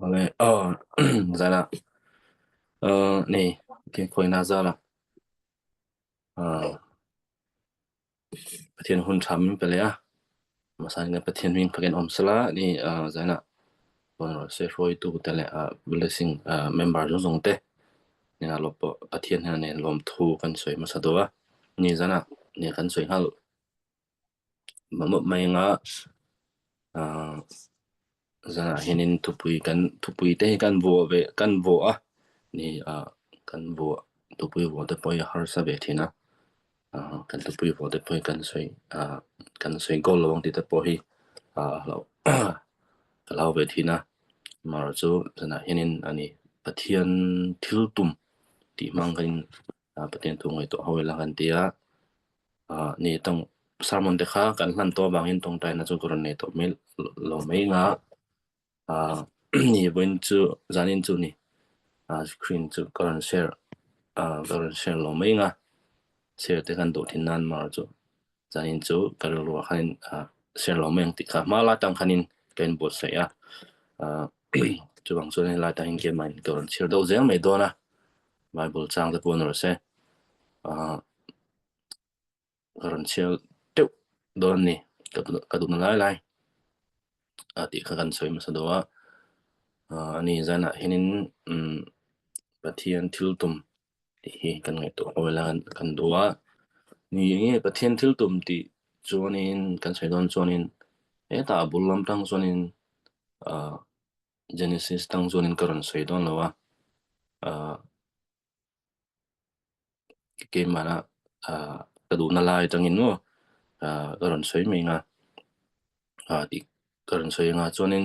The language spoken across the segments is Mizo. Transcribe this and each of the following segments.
Awle aw zana ni kin khuaina zala Pathian hun tha min pe leh a masan kan Pathian hming fakin awm sela ni zana se hruaitu te leh blessing member zawng zawng te nena lo pawh Pathian hian nen lawmthu kan sawi hmasa duh a ni zana ni kan sawi nghal mai anga Zanah hianin thupui kan thupui te hi kan vuah ve kan vuah a ni ah kan vuah thupui vuah te pawh hi a harsa ve thin a ah kan thupui vuah te pawh hi kan sawi ah kan sawi goal lo ang tih te pawh hi ah hlauh ka hlau ve thin a amaherawhchu chu zanah hianin a ni Pathian thil tum tih hmang khanin Pathian thu ngaihtuah ho ila kan ti a. Ah ni tawng sermon te kha kan hlan tawh avangin tawngtaina chu ka rawn nei tawh mai lo mai nga ah ni vawiin chu zanin chu ni ah screen chu ka rawn share ah ka rawn share lo mai nga share te kan duh thin nan mar chu zanin chu ka rilru ah khanin ah share lo mai ang tih kha hma lai tang khanin ka inbuatsaih a ah chuvang chuan helai tang hian keimah in ka rawn chhiar deuh zel mai dawn a bible chang te pawh ni rawh se ah. Ka rawn chhiar teuh dawn a ni ka duhna lai lai a tih kha kan sawi hmasa deuh a ah ani zanah hianin umm Pathian thil tum tih hi kan ngaihtuah ho ila kan duh a ni enge Pathian thil tum tih chuanin kan sawi dawn chuanin hetah a bul lam tang chuanin ah Genesis tang chuanin ka rawn sawi dawn lo a ah. Keimahna ah ka duhna lai atangin maw ah ka rawn sawi mai ang a ah tih ka rawn sawi ang a chuanin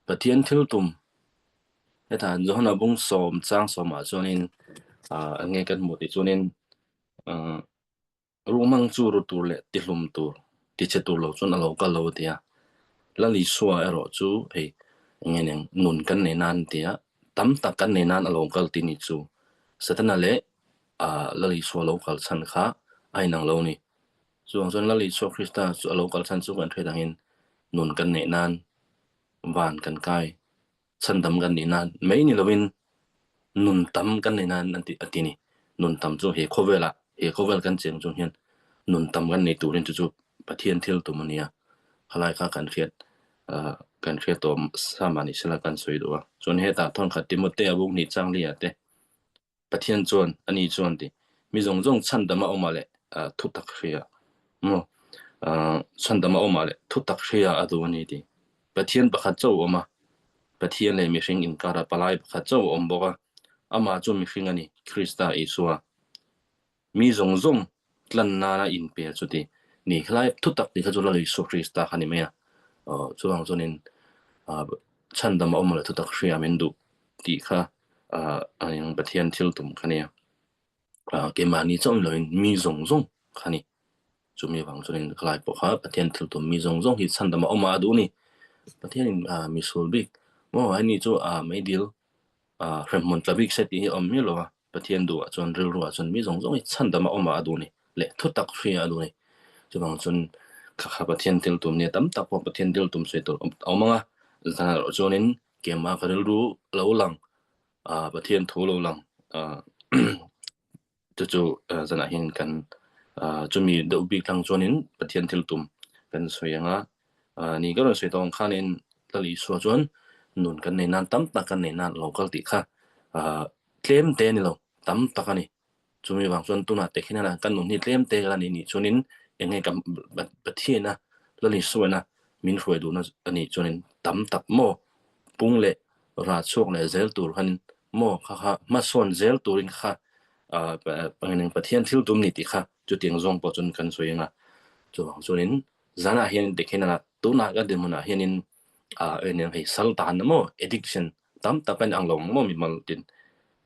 Pathian thil tum hetah Johana bung sawm chang sawmah chuanin ah eng nge kan hmuh tih chuanin ah. Ruhmang chu ru tur leh tihlum tur, tichhe tur lo chuan a lo kal lo a ti a. Lal Isua erawh chu hei eng nge nun kan nei nan a ti a, tam tak kan nei nan a lo kal tih ni chu Setana leh Lal Isua lo kal chhan kha a inang lo a ni. Chuvang chuan Lal Isua Krista chu a lo kal chhan chu kan hriat angin nun kan neih nan van kan kai chhandam kan nih nan mai ni lovin nun tam kan nei nan an ti a ti ni. Nun tam chu he khawvelah he khawvel kan cheng chung hian nun tam kan nei turin chu chu Pathian thil tum a nia. Khalai kha kan hriat ah kan hriat tawh sa mah ni sela kan sawi duh a. Chuan hetah thawnkhat Timothea buk hnih chang liah te Pathian chuan ani chuan ti mi zawng zawng chhandam a awmah leh thutak hria maw chhandam a awmah leh thutak hria a duh a ni ti. Pathian pakhat chauh a awm a, Pathian leh mihring inkara palai pakhat chauh a awm bawk a, amah chu mihring a ni, Krista Isua. Mi zawng zawng tlan nana inpe chu ti ni khelai thutak tih kha chu Lal Isua Krista kha ni mai a, chuvang chuanin chhandam a awm leh thutak hria min duh tih kha Pathian thil tum kha nia. Keimahni chauh ni loin mi zawng zawng kha ni. Chumi avang chuanin khalai pawh kha Pathian thil tum mi zawng zawng hi chhandam a awm a a duh a ni. Pathianin misual bik maw hemi chu meidil hremhmun tla bik se tih hi a awm miah lo a. Pathian duhah chuan rilruah chuan mi zawng zawng hi chhandam a awm a a duh a ni leh thutak hria a duh a ni. Chuvang chuan kha kha Pathian thil tum nia tam tak pawh Pathian thil tum sawi tur a awm ang a, zanah erawh chuanin keimah ka rilru lo lang Pathian thu lo lang chu chu zanah hian kan chumi deuh bik tlang chuanin Pathian thil tum kan sawi ang a, ni ka rawn sawi tawh ang khanin Lal Isua chuan nun kan nei nan tam tak kan nei nan a lo kal tih kha Tlem te a ni lo, tam tak a ni. Chumi vang chuan tunah te khian kan nun hi tlem te la ni nih chuanin eng nge kan Pathiana Lal Isuaina min hruai duhna a nih chuanin tam tak maw pung leh rah chhuak leh zel tur khan maw kha kha hmasawn zel turin kha Pathian thil tum ni tih kha chutiang zawng pawh chuan kan sawi ang a. Chuvang chuanin zanah hian tikhian tunah kan dinhmunah hianin hei sal tan maw addiction tam tak an ang lo ang maw mimal tin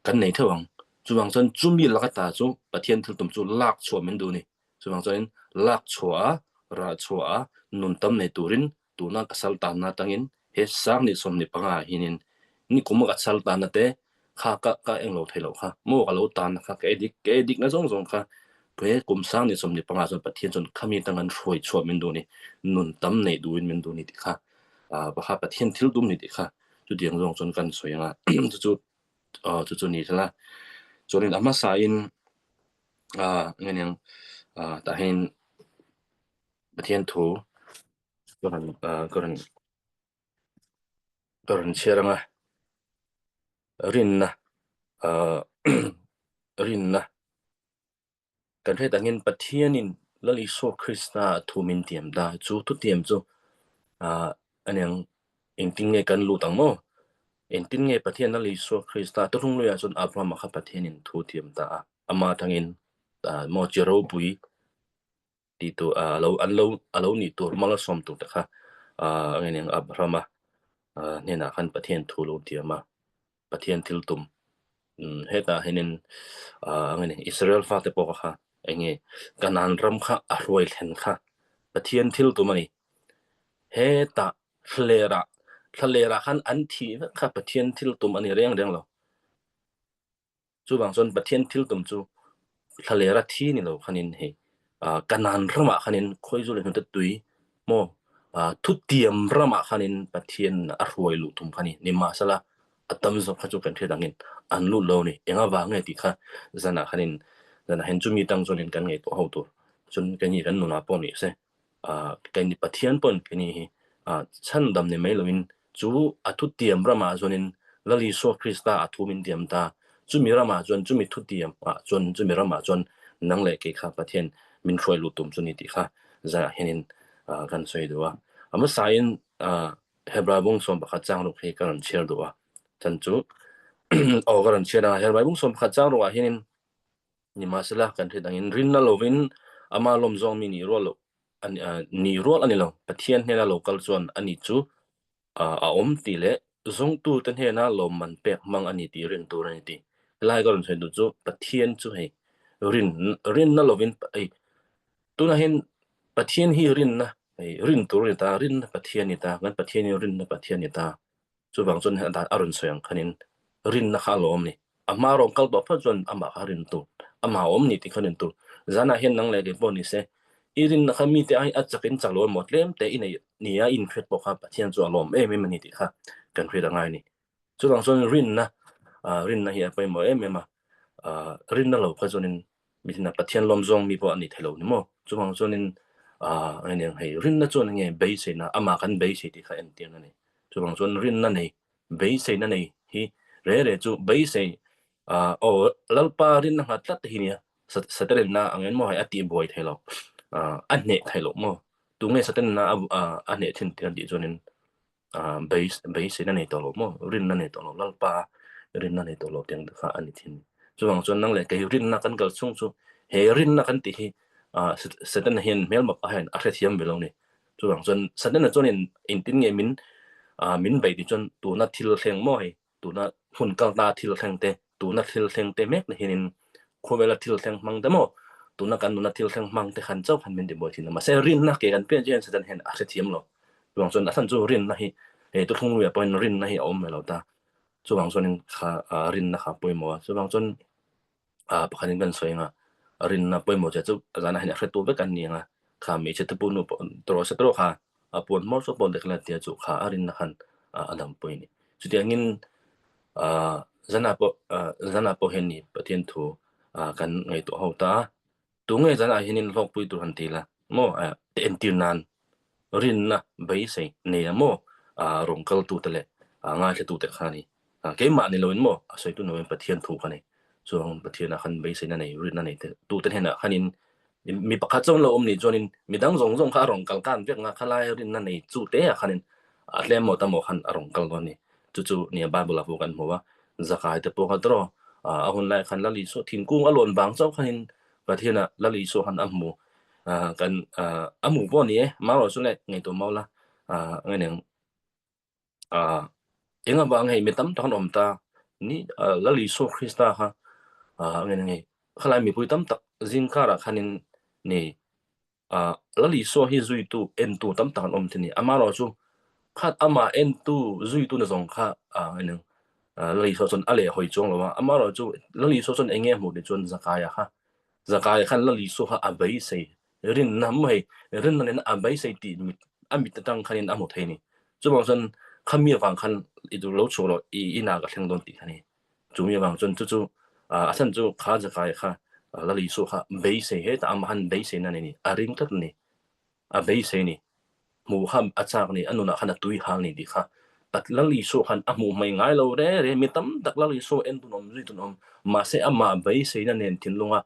kan nei theuh ang. Chuvang chuan chumi laka ta chu Pathian thil tum chu lak chhuah min duh a ni. Chuvang chuanin lak chhuah a, rah chhuah a, nun tam nei turin tuna ka sal tanna atangin he sang ni 25 ah hianin nikum a ka sal tanna te kha ka ka eng lo thei loh kha maw ka lo tanna kha ka edik ka edik na zawng zawng kha he kum sang ni 25 ah chuan Pathian chuan khami atang an hruai chhuah min duh a ni. Nun tam neih duhin min duh a ni tih kha ah Pathian thil tum ni tih kha. Chutiang zawng chuan kan sawi anga chu chu chu chu ni thla chuanin a hmasain nge niang tah hian Pathian thu ka rawn ka rawn ka rawn chhiar anga rinna rinna Kan hriat angin Pathianin Lal Isua Krista thu min tiam ta. Chu thutiam chu ah aniang engtin nge kan lut ang maw? Engtin nge Pathian Lal Isua Krista thuthlung luiah chuan Abrahama kha Pathianin thu tiam ta a, ama atangin ah maw chi ropui tih tur ah alo an lo alo nih tur malsawm tur te kha ah eng Abrahama ah hnenah khan Pathian thu lo tiam a. Pathian thil tum hetah hianin Israel fate pawh kha eng nge Kanaan ram kha a hruai thlen kha Pathian thil tum a ni. Hetah thlalerah thlalerah khan an thih vek kha Pathian thil tum a ni reng reng lo. Chuvang chuan Pathian thil tum chu thlalera thi ni lo khanin hei Kanaan ramah khanin khawizu leh hnute tui maw thutiam ramah khanin Pathian a hruai luh tum kha ni. Nimahsela a tam zawk kha chu kan hriat angin an lut lo a ni. Eng avang nge tih kha zanah khanin zanah hian chumi tang chuanin kan ngaihtuah ho tur. Chuan keini kan nunah pawh ni se Keini Pathian pawn keini hi chhandam ni mai loin chu a thutiam ramah chuanin Lal Isua Krista a thu min tiam ta. Chumi ramah chuan chumi thutiam ah chuan chumi ramah chuan nang leh kei kha Pathian min hruai luh tum chu ni tih kha zaiah hianin kan sawi duh a. A hmasain Hebrai bung 11 chang ruk hi ka rawn chhiar duh a. Chan chu aw ka rawn chhiar a, Hebrai bung 11 chang rukah hianin Nimahsela, kan hriat angin rinna lovin ama lawm zawng mi nih rual loh nih rual a ni lo. Pathian hnena lo kal chuan ani chu a awm tih leh zawngtute hnena lawmman pek hmang a ni tih rin tur a ni tih. Helai ka rawn sawi duh chu Pathian chu hei rin rinna lovin hei tunah hian Pathian hi rinna hei rin tur a ni ta, rinna Pathian a ni ta, kan Pathian hi rinna Pathian a ni ta. Chuvang chuan a dan a rawn sawi ang khanin rinna kha a lawm a ni. A hma rawn kal tawh phawt chuan amah kha rin tur, amah a awm ni tih kha rin tur. Zanah hian nang leh kei pawh ni se, i rinna kha mite ai a chakin chak lo emaw tlem te i neih nia i inhriat pawh kha Pathian chu a lawm em em a ni tih kha kan hriat a ngai a ni. Chuvang chuan rinna, rinna hi a pawimawh em em a, rinna lo kha chuanin Mitin a Pathian lawm zawng mi pawh a ni thei lo ni maw? Chuvang chuanin eng hei rinna chuan enge beiseina amah kan beisei tih kha entir a ni. Chuvang chuan rinna nei beiseina nei hi re re chu beisei aw Lalpa rinna nghat tlat te hi nia Sataninna ang en maw hei a tihbuai thei lo a hneh thei lo maw? Tunge Sataninna a hneh thin tih kan tih chuanin beiseina nei tawh lo maw rinna nei tawh lo lalpa rinna nei tawh lo tiang te kha a ni thin chuvang chuan nang leh kei rinna kan kal chhung chu he rinna kan tih hi Satan hian hmelma pa hian a hrethiam ve lo ni chuvang chuan Satan chuan in engtin nge min min bei tih chuan tuna thil thleng maw hei tuna hun kalta thil thleng te tuna thil thleng te mek na hianin khawvela thil thleng hmang te maw tuna kan nuna thil thleng hmang te khan chauh khan min tibuai thin a mahse rinna ke kan pian hian Satan hian a hrethiam lo chuvang chuan a chhan chu rinna hi he thuthlung luiah pawhin rinna hi a awm ve lo ta chuvang chuanin kha rinna kha pawimawh a chuvang chuan pakhatin kan sawi anga rinna pawimawh che chu zanah hian a hretu vek an ni anga kha hmeichhe te pawh nu pawh tawrh se tawrh kha a puan hmawr chu pawn lek la tia chu kha a rinna khan a dampui a ni. Chutiangin zanah pawh zanah pawh hian ni Pathian thu kan ngaihtuah ho ta a, tunge zanah hianin hlawkpui tur han ti la maw entir nan rinna beisei nei a maw rawn kaltute leh ngaithlatute kha a ni. Keimah ni loin maw a sawitu ni loin Pathian thu kha a ni. Chuan Pathianah khan beiseina nei rinna nei te tute hnenah khanin mi pakhat chuan lo awm ni chuanin midang zawng zawng kha a rawn kal kan vek nga khalai rinna nei chu te ah khanin a tlem maw ta maw khan a rawn kal dawn a ni. Chu chu nia Bible ah pawh kan hmu a, Zakai te pawh kha tawrh a hun lai khan Lal Isua thingkung a lawn vang chauh khanin Pathianah Lal Isua khan a hmu kan a hmu pawh a ni e, marawh chu le ngaihtuah mau la nge niang eng avang hei mi tam tak an awm ta ni Lal Isua Krista kha nge nge khalai mipui tam tak zingkarah khanin ni Lal Isua hi zuitu entu tam tak an awm thin a ni. Amaherawhchu khat amah entu zuitu na zawng kha Lal Isua chuan a lehhawi chuang lo a. Amaherawhchu Lal Isua chuan eng nge a hmuh tih chuan Zakaia kha Zakaia khan Lal Isua kha a beisei rinna maw hei rinna nena a beisei tih mit a mit atang khanin a hmu thei a ni. Chuvang chuan Khami avang khan i duh lo chhuak rawh i inah ka thleng dawn tih kha ni. Chumi avang chuan chu chu a chhan chu kha Zakai kha Lal Isua kha beisei hetah amah han beiseina a nei a ni, a ring tlat a ni. A beisei ni. Hmuh kha a chak ni, a nunah khan a tui hal ni tih kha Lal Isua khan a hmuh hmai ngai lo re re. Mi tam tak Lal Isua en tun awm zui tun awm. Mahse amah beiseina nen thinlunga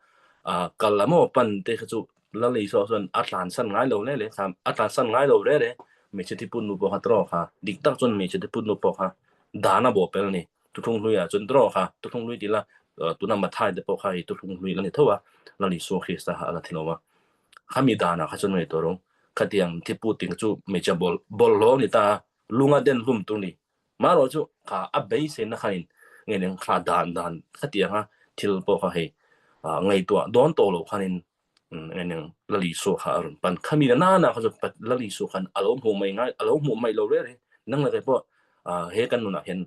kal a maw pan te kha chu Lal Isua chuan a tlansan ngai lo le le kha, a tlansan ngai lo re re. Hmeichhe thiput nu pawh kha tawrh kha, dik tak chuan hmeichhe thiput nu pawh kha dan a bawh pel a ni. Thuthlung hluiah chuan tawrh kha, thuthlung hlui ti la, tuna Mathai te pawh kha hei thuthlung hlui la ni tho a, Lal Isua Krista kha a la thi lo a. Khami danah kha chuan ngaihtuah rawh, khatiang thiput ting chu hmeichhe bawlhhlawh a ni ta a, lunga den hlum tur ni. Marawh chu kha a beiseina khanin nge nen kha dan dan khatianga thil pawh kha hei ngaihtuah dawn tawh loh khanin nge nen Lal Isua kha a rawn pan. Khami na nana kha chu Lal Isua khan a lo hmuh mai ngai a lo hmuh mai lo reng reng. Nang leh kei pawh he kan nunah hian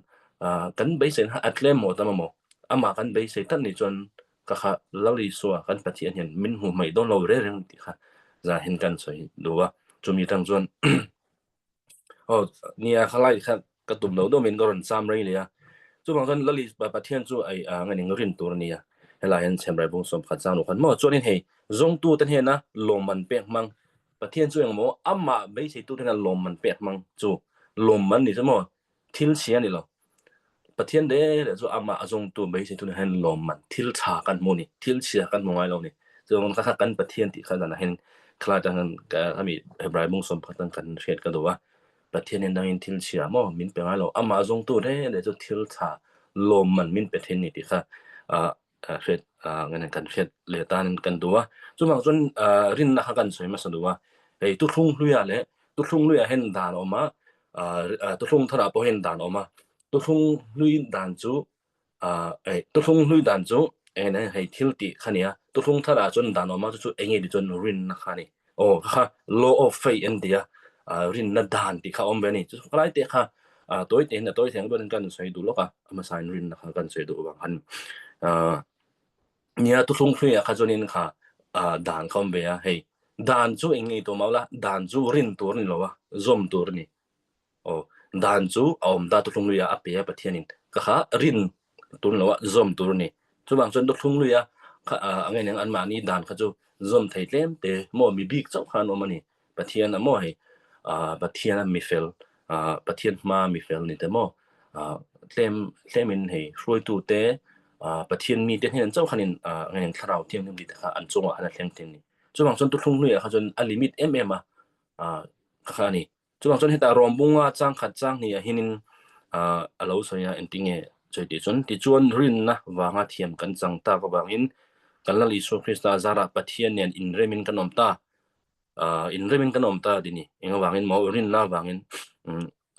kan beiseina kha a tlem maw ta maw? Amah kan beisei tlat nih chuan ka kha Lal Isua kan Pathian hian min hmuh mai dawn lo reng reng tih kha zan hian kan sawi duh a. Chumi tang chuan Aw nia khalai kha ka tum lo dawmin ka rawn cham rei leh a. Chuvang chuan Lali Pathian chu ai nge ning rin tur a nia. Helai hian chhemrai bung sawm khat chang lo khan maw chuanin hei zawngtu te hnena lawmman pek hmang Pathian chu engmaw amah beiseitu te hnena lawmman pek hmang chu lawmman ni chu maw thil chhia a ni lo. Pathian reng reng chu amah a zawngtu beiseitu nen hian lawmman thil tha kan hmu a ni, thil chhia kan hmu ngai lo a ni. Chuvangin kha kha kan Pathian tih kha zanah hian khalai atang hian ami Hebrai mung sawm pakhat atang kan hriat ka duh a. Pathian hian dangin thil chhia maw min pe ngai lo, amah a zawngtu reng reng chu thil tha lawmman min pe thin a ni tih kha hriat kan hriat leh tan kan duh a. Chuvang chuan rinna kha kan sawi hmasa duh a. Hei thuthlung hluiah leh thuthlung hluiah hian dan a awm a, thuthlung tharah pawh hian dan a awm a. Thuthlung hlui dan chu thuthlung hlui dan chu eng hei thil tih kha nia. Thuthlung tharah chuan dan a awm a, chu chu eng nge tih chuan rinna kha a ni. Aw kha kha law of faith an ti a, rinna dan tih kha a awm ve a ni. Chu khalai te kha tawi tein a tawi thei ang chuan kan sawi duh lawk a, a hmasain rinna kha kan sawi duh avang khan nia thuthlung hluiah kha chuanin kha dan kha awm ve a, hei dan chu eng nge tawh mah ula dan chu rin tur a ni lo a, zawm tur a ni. Aw, dan chu a awm ta thuthlung luia a pe a Pathianin ka kha rin tur lo a zawm tur a ni. Chuvang chuan thuthlung luia kha a ngei neng anmahni dan kha chu zawm thei tlem te maw mi bik chauh khan awm a ni. Pathian a maw hei Pathian a mifel Pathian hma mifel ni te maw tlem tlemin hei hruaitu te Pathian mi te hnen chauh khanin ngei neng thlarau thianghlim tih te kha an chungah khan a thleng thin a ni. Chuvang chuan thuthlung luia kha chuan a limit em em a kha a ni. Chuvang chuan hetah rawngbunga chang khat chang hnih ah hianin a lo sawi a, engtinge sawi tih chuan tichuan rinna vanga thiam kan chang tak avangin kan Lal Isua Krista zarah Pathian nen inremin kan awm ta, inremin kan awm ta a ti ni. Eng avangin maw? Rinna avangin.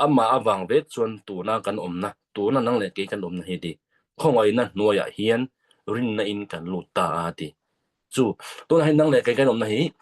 Amah avang vek chuan tuna kan awmna, tuna nang leh kei kan awmna hi a ti. Khawngaihna hnuaiah hian rinna in kan lut ta a ti. Chu tunah hian nang leh kei kan awmna hi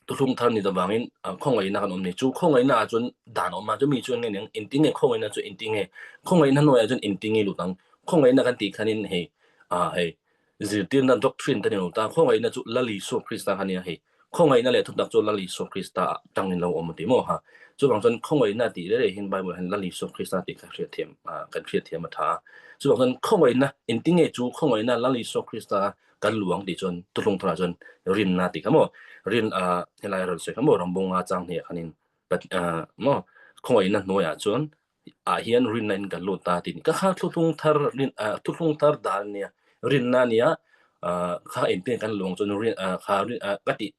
Thuthlung thar ni avangin khawngaihna kan awm ni. Chu khawngaihna ah chuan dan a awm a, chumi chuan nge niang engtin nge khawngaihna chu engtin nge khawngaihna hnuaiah chuan engtin nge lut ang. Khawngaihna kan tih khanin hei ah hei zirtirna doctrine te ni lo ta, khawngaihna chu Lal Isua Krista kha nia hei khawngaihna leh thutak chu Lal Isua Krista ah tangin lo awm a ti maw ha. Chuvang chuan khawngaihna tih reng reng hian Bible ah hian Lal Isua Krista tih kha hriatthiam kan hriatthiam a tha a. Chuvang chuan khawngaihna engtin nge chu khawngaihna Lal Isua Krista kan lu ang tih chuan thuthlung tharah chuan rinna tih kha maw rin a helai rawn sawi kha maw rawngbunga chang hnih ah khanin maw khawngaihna hnuaiah chuan ah hian rinna in kan lut ta tih ka kha thuthlung thar rin thuthlung thar dan ania rinna ania kha engtin kan luang chuan rin kha ka tih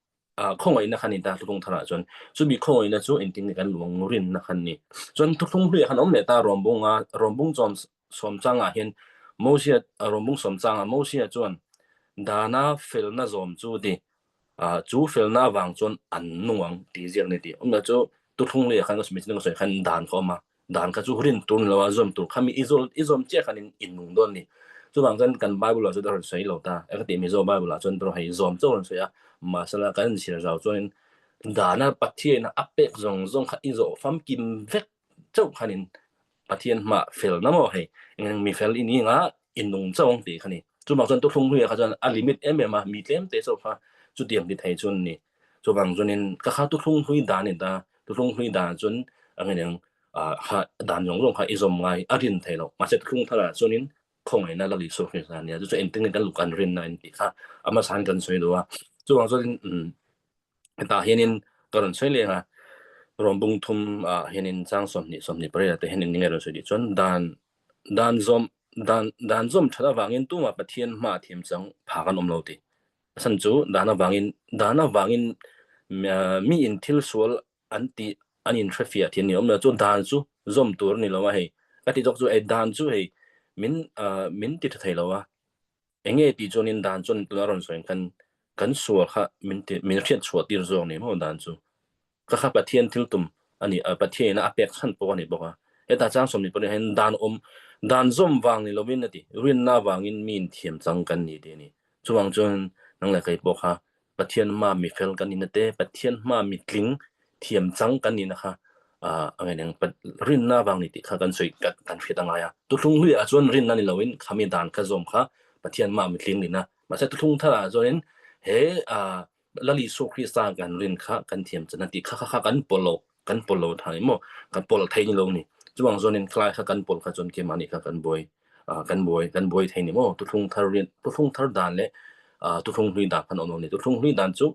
khawngaihna kha ni ta thuthlung tharah chuan chumi khawngaihna chu engtin nge kan luang rinna kha ni chuan thuthlung hluiah khan awm leh ta rawngbunga rawngbung chawm sawm changah hian Mosia rawngbung sawm changah Mosia chuan dana felna zawm chu ti chu felna avang chuan an nung ang tih ziak ni tih awmna chu thuthlung hluiah khan ka sawi sawi khan dan kha awm a dan kha chu rin tur ni lo a, zawm tur kha mi i zawl i zawm chiah khan in in nung dawn ni. Chuvang chuan kan Bible ah chuan a rawn sawi lo ta, ka tih Mizo Bible ah chuan erawh hei zawm chauh a rawn sawi a, mahsela kan inchhir zau chuanin dana Pathianin a pek zawng zawng kha i zawh famkim vek chauh khanin Pathian hmah felna maw hei eng mi fel i ni anga i nung chauh ang tih kha ni. Chuvang chuan thuthlung hnuiah kha chuan a limit em em a, mi tlem te chauh kha chutiang ti thei chuan ni. Chuvang chuanin ka kha thuthlung hlui dan a ni ta, thuthlung hlui dan chuan a ngei ang. Kha dan zawng zawng kha i zawm ngai a rin thei lo. Mahse thlung tharah chuanin khawngaihna Lal Isua Krista a nia. Chu chu engtin nge kan luk an rinna in tih kha a hmasa in kan sawi duh a. Chuvang chuanin hetah hianin ka rawn sawi leng a, rawn bung thum ah hianin chang 20 28 ah te hian engtin nge rawn sawi tih chuan dan dan zawm dan dan zawm that avangin tumah Pathian hmaah thiam chang phak an awm lo tih. A chhan chu dan avangin dan avangin mi in thil sual an tih an in hrefiah thin ni awm lo chu dan chu zawm tur a ni lo a hei ka ti zawk chu hei dan chu hei min min ti tha thei lo a eng nge tih chuanin dan chuan tuna rawn sawi khan kan sual kha min ti min hriat chhuah tir zawk ni maw dan chu ka kha Pathian thil tum a ni Pathian ina a pek chhan pawh a ni bawk a heta chang 20 pawh hian dan awm dan zawm vang ni lovin a ti rinna vangin mi in thiam chang kan ni tih a ni chuvang chuan nang leh kei pawh kha Pathian hma mi fel kan nihna te, Pathian hma mi tling thiam chang kan nihna kha a ngen rinna avang ni tih kha kan sawi kan hriat a ngai a. Tuthlung hluiah chuan rinna ni loin khami dan kha zawm kha Pathian hma mi tling nihna. Mahse tuthlung tharah chuanin he Lal Isua Krista kan rin kha kan thiam chan a tih kha kha kha kan pawlh lo kan pawlh lo thai maw kan pawlh thei ni lo ni. Chuvang chuanin khalai kha kan pawlh kha chuan keimahni kha kan buai kan buai kan buai thei ni maw tuthlung thar rian tuthlung thar dan leh tuthlung hlui dan khan awm lo ni tuthlung hlui dan chu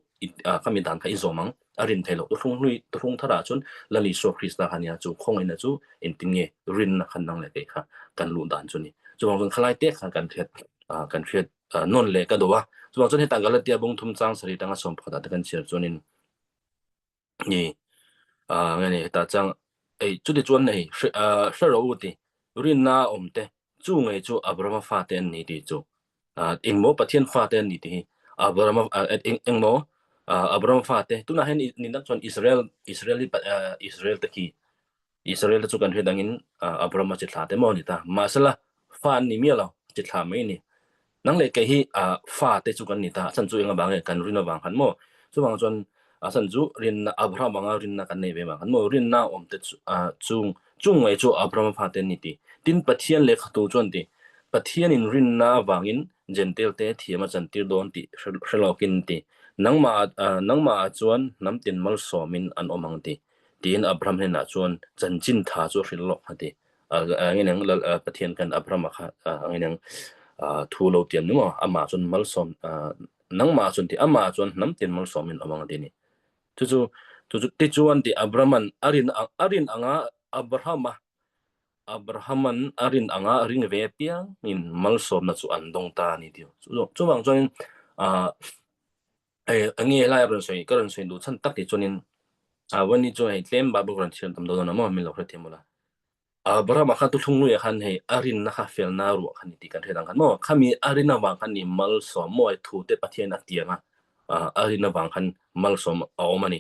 khami dan kha i zawm ang a rin thei lo tuthlung hlui tuthlung thar ah chuan Lal Isua Krista kha nia chu khawngaihna chu engtin nge rinna khan nang leh kei kha kan luh dan chu ni chuvang chuan khalai te kha kan hriat kan hriat nawn leh ka duh a chuvang chuan hetah Galatia bung thum chang sarih tanga 11 ah te kan chhiar chuanin ni nge ni hetah chuan ei chuti chuan hei hre rawh u ti rinna a awm te chu ngei chu Abrahama fate an ni tih chu engmaw Pathian fate an ni tih hi Abrahama engmaw Abrahama fate tunah hian ni tak chuan Israel Israel Israel te khi Israel te chu kan hriat angin Abrahama chi thla te maw ni ta mahsela fa an ni miah lo chi thla mai ni Nang leh kei hi fa te chu kan ni ta, a chhan chu eng avang nge kan rin avang khan maw? Chuvang chuan a chhan chu rinna Abraham anga rinna kan nei ve vang khan maw? Rinna awm te chu chung chung ngei chu Abraham fa te an ni ti. Tin Pathian lehkhatu chuan ti, Pathianin rinna avangin Jentail te thiam a chantir dawn tih hre lawkin ti. Nangmah nangmahah chuan hnam tin malsawmin an awm ang ti. Tiin Abraham hnenah chuan chanchin tha chu a hrilh lawk a ti. Anginang lal Pathian khan Abraham kha anginang thu lo tiam ni maw amah chuan malsawm nangmah chuan ti amah chuan hnam tin malsawmin awm ang ti ni chu chu chu chu ti chuan ti Abrahaman a rin a rin anga Abrahama Abrahaman a rin anga ring ve piang in malsawmna chu an dawng ta ni ti chu chuwang chuan nge lai rawn sawi ka rawn sawi duh chhan tak ti chuanin wani chu hei tlem Bible rawn chhiar tam dawn a maw min lo hrethiam ula. Abraham-a khan tuthlung nuiah khan hei a rinna kha felna ruah kha ni tih kan hriat ang khan maw khami a rin avang khan ni malsawm maw thu te Pathian a tiang a a rin avang khan malsawm a awm a ni.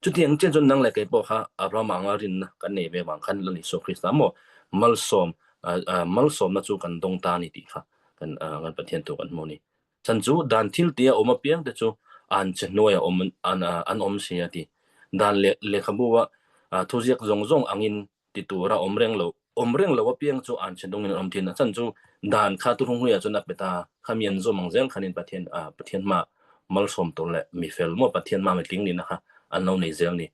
Chutiang chian chuan nang leh kei pawh kha Abraham-a anga rinna kan nei ve vang khan Lal Isua Krista maw malsawm malsawmna chu kan dawng ta a ni tih kha kan kan Pathian thu kan hmu a ni. Chan chu dan thil tia awm apiang te chu an che hnuaiah awm an an awm si a ti. Dan leh lehkhabu a thuziak zawng zawng angin ti tura awm reng lo awm reng lo apiang chu an che dungin an awm thin a. Chan chu dan kha thuhrunghuiah chuan a pe ta khami an zawm ang zel khanin Pathian Pathian hma malsawm tur leh mifel maw Pathian hma mitling nihna kha an lo nei zel ni.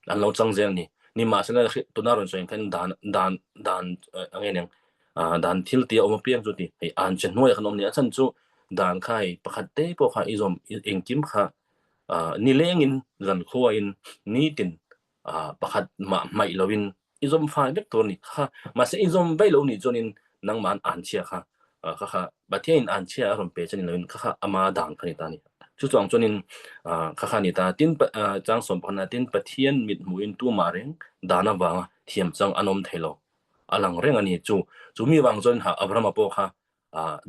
An lo chang zel ni. Nimahsela tuna rawn sawi ang khan dan dan dan a nge niang dan thil tia awm apiang chu ti hei an che hnuaiah khan awm ni. A chhan chu dan kha hei pakhat te pawh kha i zawm engkim kha nilengin zankhuain nitin pakhat mah hmaih loin i zawm fai vek tur a ni kha mahse i zawm vaih lo nih chuanin nangmah an anchhia kha kha kha Pathianin anchhia a rawn pe che ni loin kha kha ama dan kha ni ta a ni chu chuang chuanin kha kha ni ta tin chang sawm pakhatna tin Pathian mit hmuhin tumah reng dan avanga thiam chang an awm thei lo a lang reng a ni chu chu mi vang chuan ha Abrahama pawh kha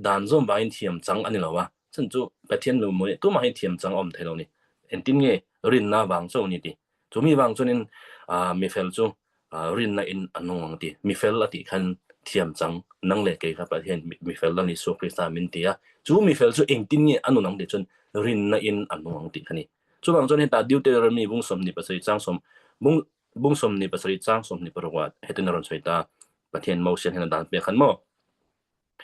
dan zawm vangin thiam chang a ni lo a chhan chu Pathian mit hmuhin tumah hi thiam chang a awm thei lo ni engtin nge rinna vang chauh a ni tih Chumi vang chuanin mifel chu rinna in a nung ang ti. Mifel a tih khan thiam chang nang leh kei kha Pathian mifel Lal Isua Krista min ti a. Chu mifel chu engtin nge a nun ang tih chuan rinna in a nung ang tih kha ni. Chuvang chuan heta Deuteronomy bung 27 chang sawm bung bung 27 chang 26 ah hetin a rawn sawi ta Pathian Mosian hian a dan pek khan maw.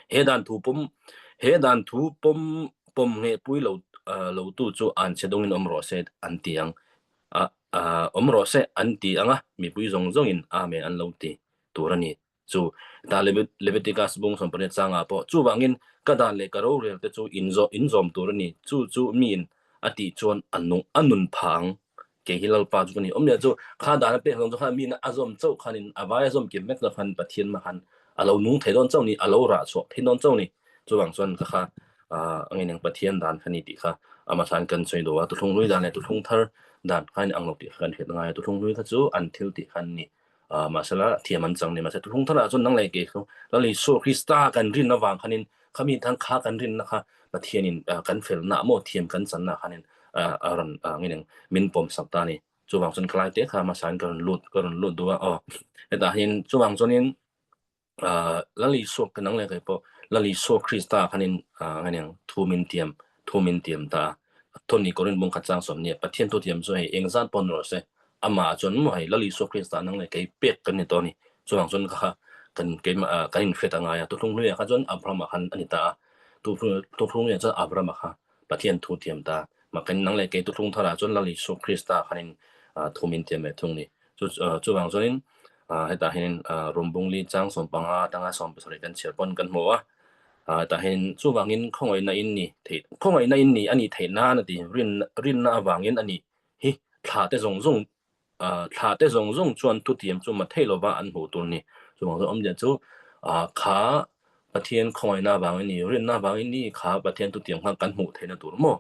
He dan thu pawm he dan thu pawm pawm nghehpui lo lo tu chu an che dawngin awm rawh se an ti ang. Awm rawh se an ti ang a, mipui zawng zawngin Amen an lo ti tur a ni. Chu ta Leviticus bung 18 changah pawh chuvangin ka dan leh ka rorel te chu in zawm tur a ni, chu chu miin a tih chuan a nung a nun pha ang. Kei hi Lalpa chu ka ni. Awmzia chu kha dan a pek zawng chu khan miin a zawm chauh khanin a vai a zawm kim vek lo khan Pathian mah khan a lo nung thei dawn chauh ni, a lo rah chhuah thei dawn chauh ni. Chuvang chuan ka kha angin eng Pathian dan kha ni tih kha amah khan kan sawi duh a, tuthlung hlui dan leh tuthlung thar dan kha in ang lo tih kha kan hriat ngai a, tuthlung hlui kha chu an thil tih khan ni mahsela thiam an chang ni mahse tuthlung tharah chuan nang leh kei chu Lal Isua Krista kan rin avang khanin khami tan kha kan rinna kha Pathianin kan felna maw thiam kan channa khanin a rawn angin eng min pawm sak ta a ni. Chuvang chuan khalai te kha hmasa in ka rawn lut ka rawn lut duh a aw hetah hian chuvang chuanin Lal Isua ka nang leh kei pawh Lal Isua Krista khanin aniang thu min tiam thu min tiam ta a thawni Korin bung khat chang sawm nia Pathian thu tiam chu hei engzat pawh ni rawh se amah chuan maw hei Lal Isua Krista nang leh kei pek kan ni tawh a ni chuvang chuan ka kha kan keimah kan inhriat a ngai a tuthlung hluiah kha chuan Abrahama khan a ni ta a tuthlung hluiah chuan Abrahama kha Pathian thu tiam ta mah kan nang leh kei tuthlung tharah chuan Lal Isua Krista khanin thu min tiam ve thung ni chu chuvang chuanin hetah hian rawmbung li chang 15 atanga 17 kan chhiar pawn kan hmu a hetah hian chuvangin khawngaihna in ni theih khawngaihna in ni a nih theih nan a ti rin rinna avangin a ni hi thla te zawng zawng thla te zawng zawng chuan thutiam chu ma thei lova an hmuh tur ni chuvang chuan awmzia chu kha Pathian khawngaihna avangin ni rinna avangin ni kha Pathian thutiam kha kan hmuh theihna tur maw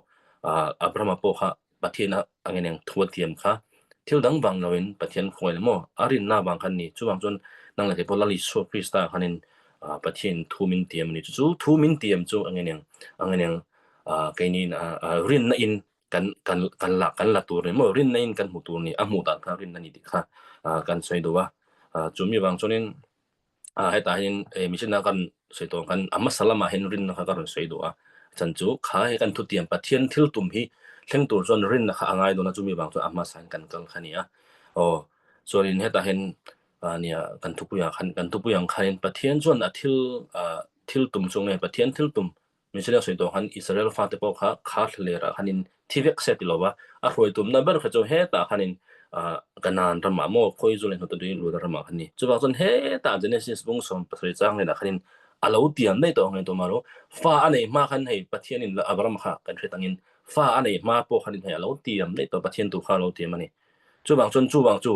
Abrahama pawh kha Pathian a angin eng thu a tiam kha thil dang vang loin Pathian khawngaih maw a rinna avang khan ni chuvang chuan nang leh kei pawh Lal Isua Krista khanin Pathian thu min tiam a ni chu chu thu min tiam chu angin eng angin eng keinin rinna in kan kan kan la kan la tur ni maw rinna in kan hmu tur ni a hmuh dan kha rinna ni tih kha kan sawi duh a chumi vang chuanin hetah hian mihring kan sawi tawh ang khan a hmasa lamah hian rinna kha ka rawn sawi duh a chan chu kha he kan thutiam Pathian thil tum hi thleng tur chuan rinna kha a ngai dawn a chumi vang chuan a hmasa in kan kal kha a ni a aw chuanin hetah hian nia kan thupuiah khan kan thupui ang khanin Pathian chuan a thil thil tum chu nge Pathian thil tum Mihring sawi tawh khan Israel fate pawh kha kha thlalerah khanin thi vek se ti lo va, a hruai tumna ber kha chu hetah khanin Kanaan ramah maw khawi zu leh hnute tui lut ramah khan ni. Chuvang chuan hetah Genesis bung 17 chang lenah khanin a lo tiam daih tawh ang e tumah ro. Fa a nei hma khan hei Pathianin Abraham kha kan hriat angin fa a nei hma pawh khanin hei a lo tiam daih tawh Pathian tu kha a lo tiam a ni. Chuvang chuan chuvang chu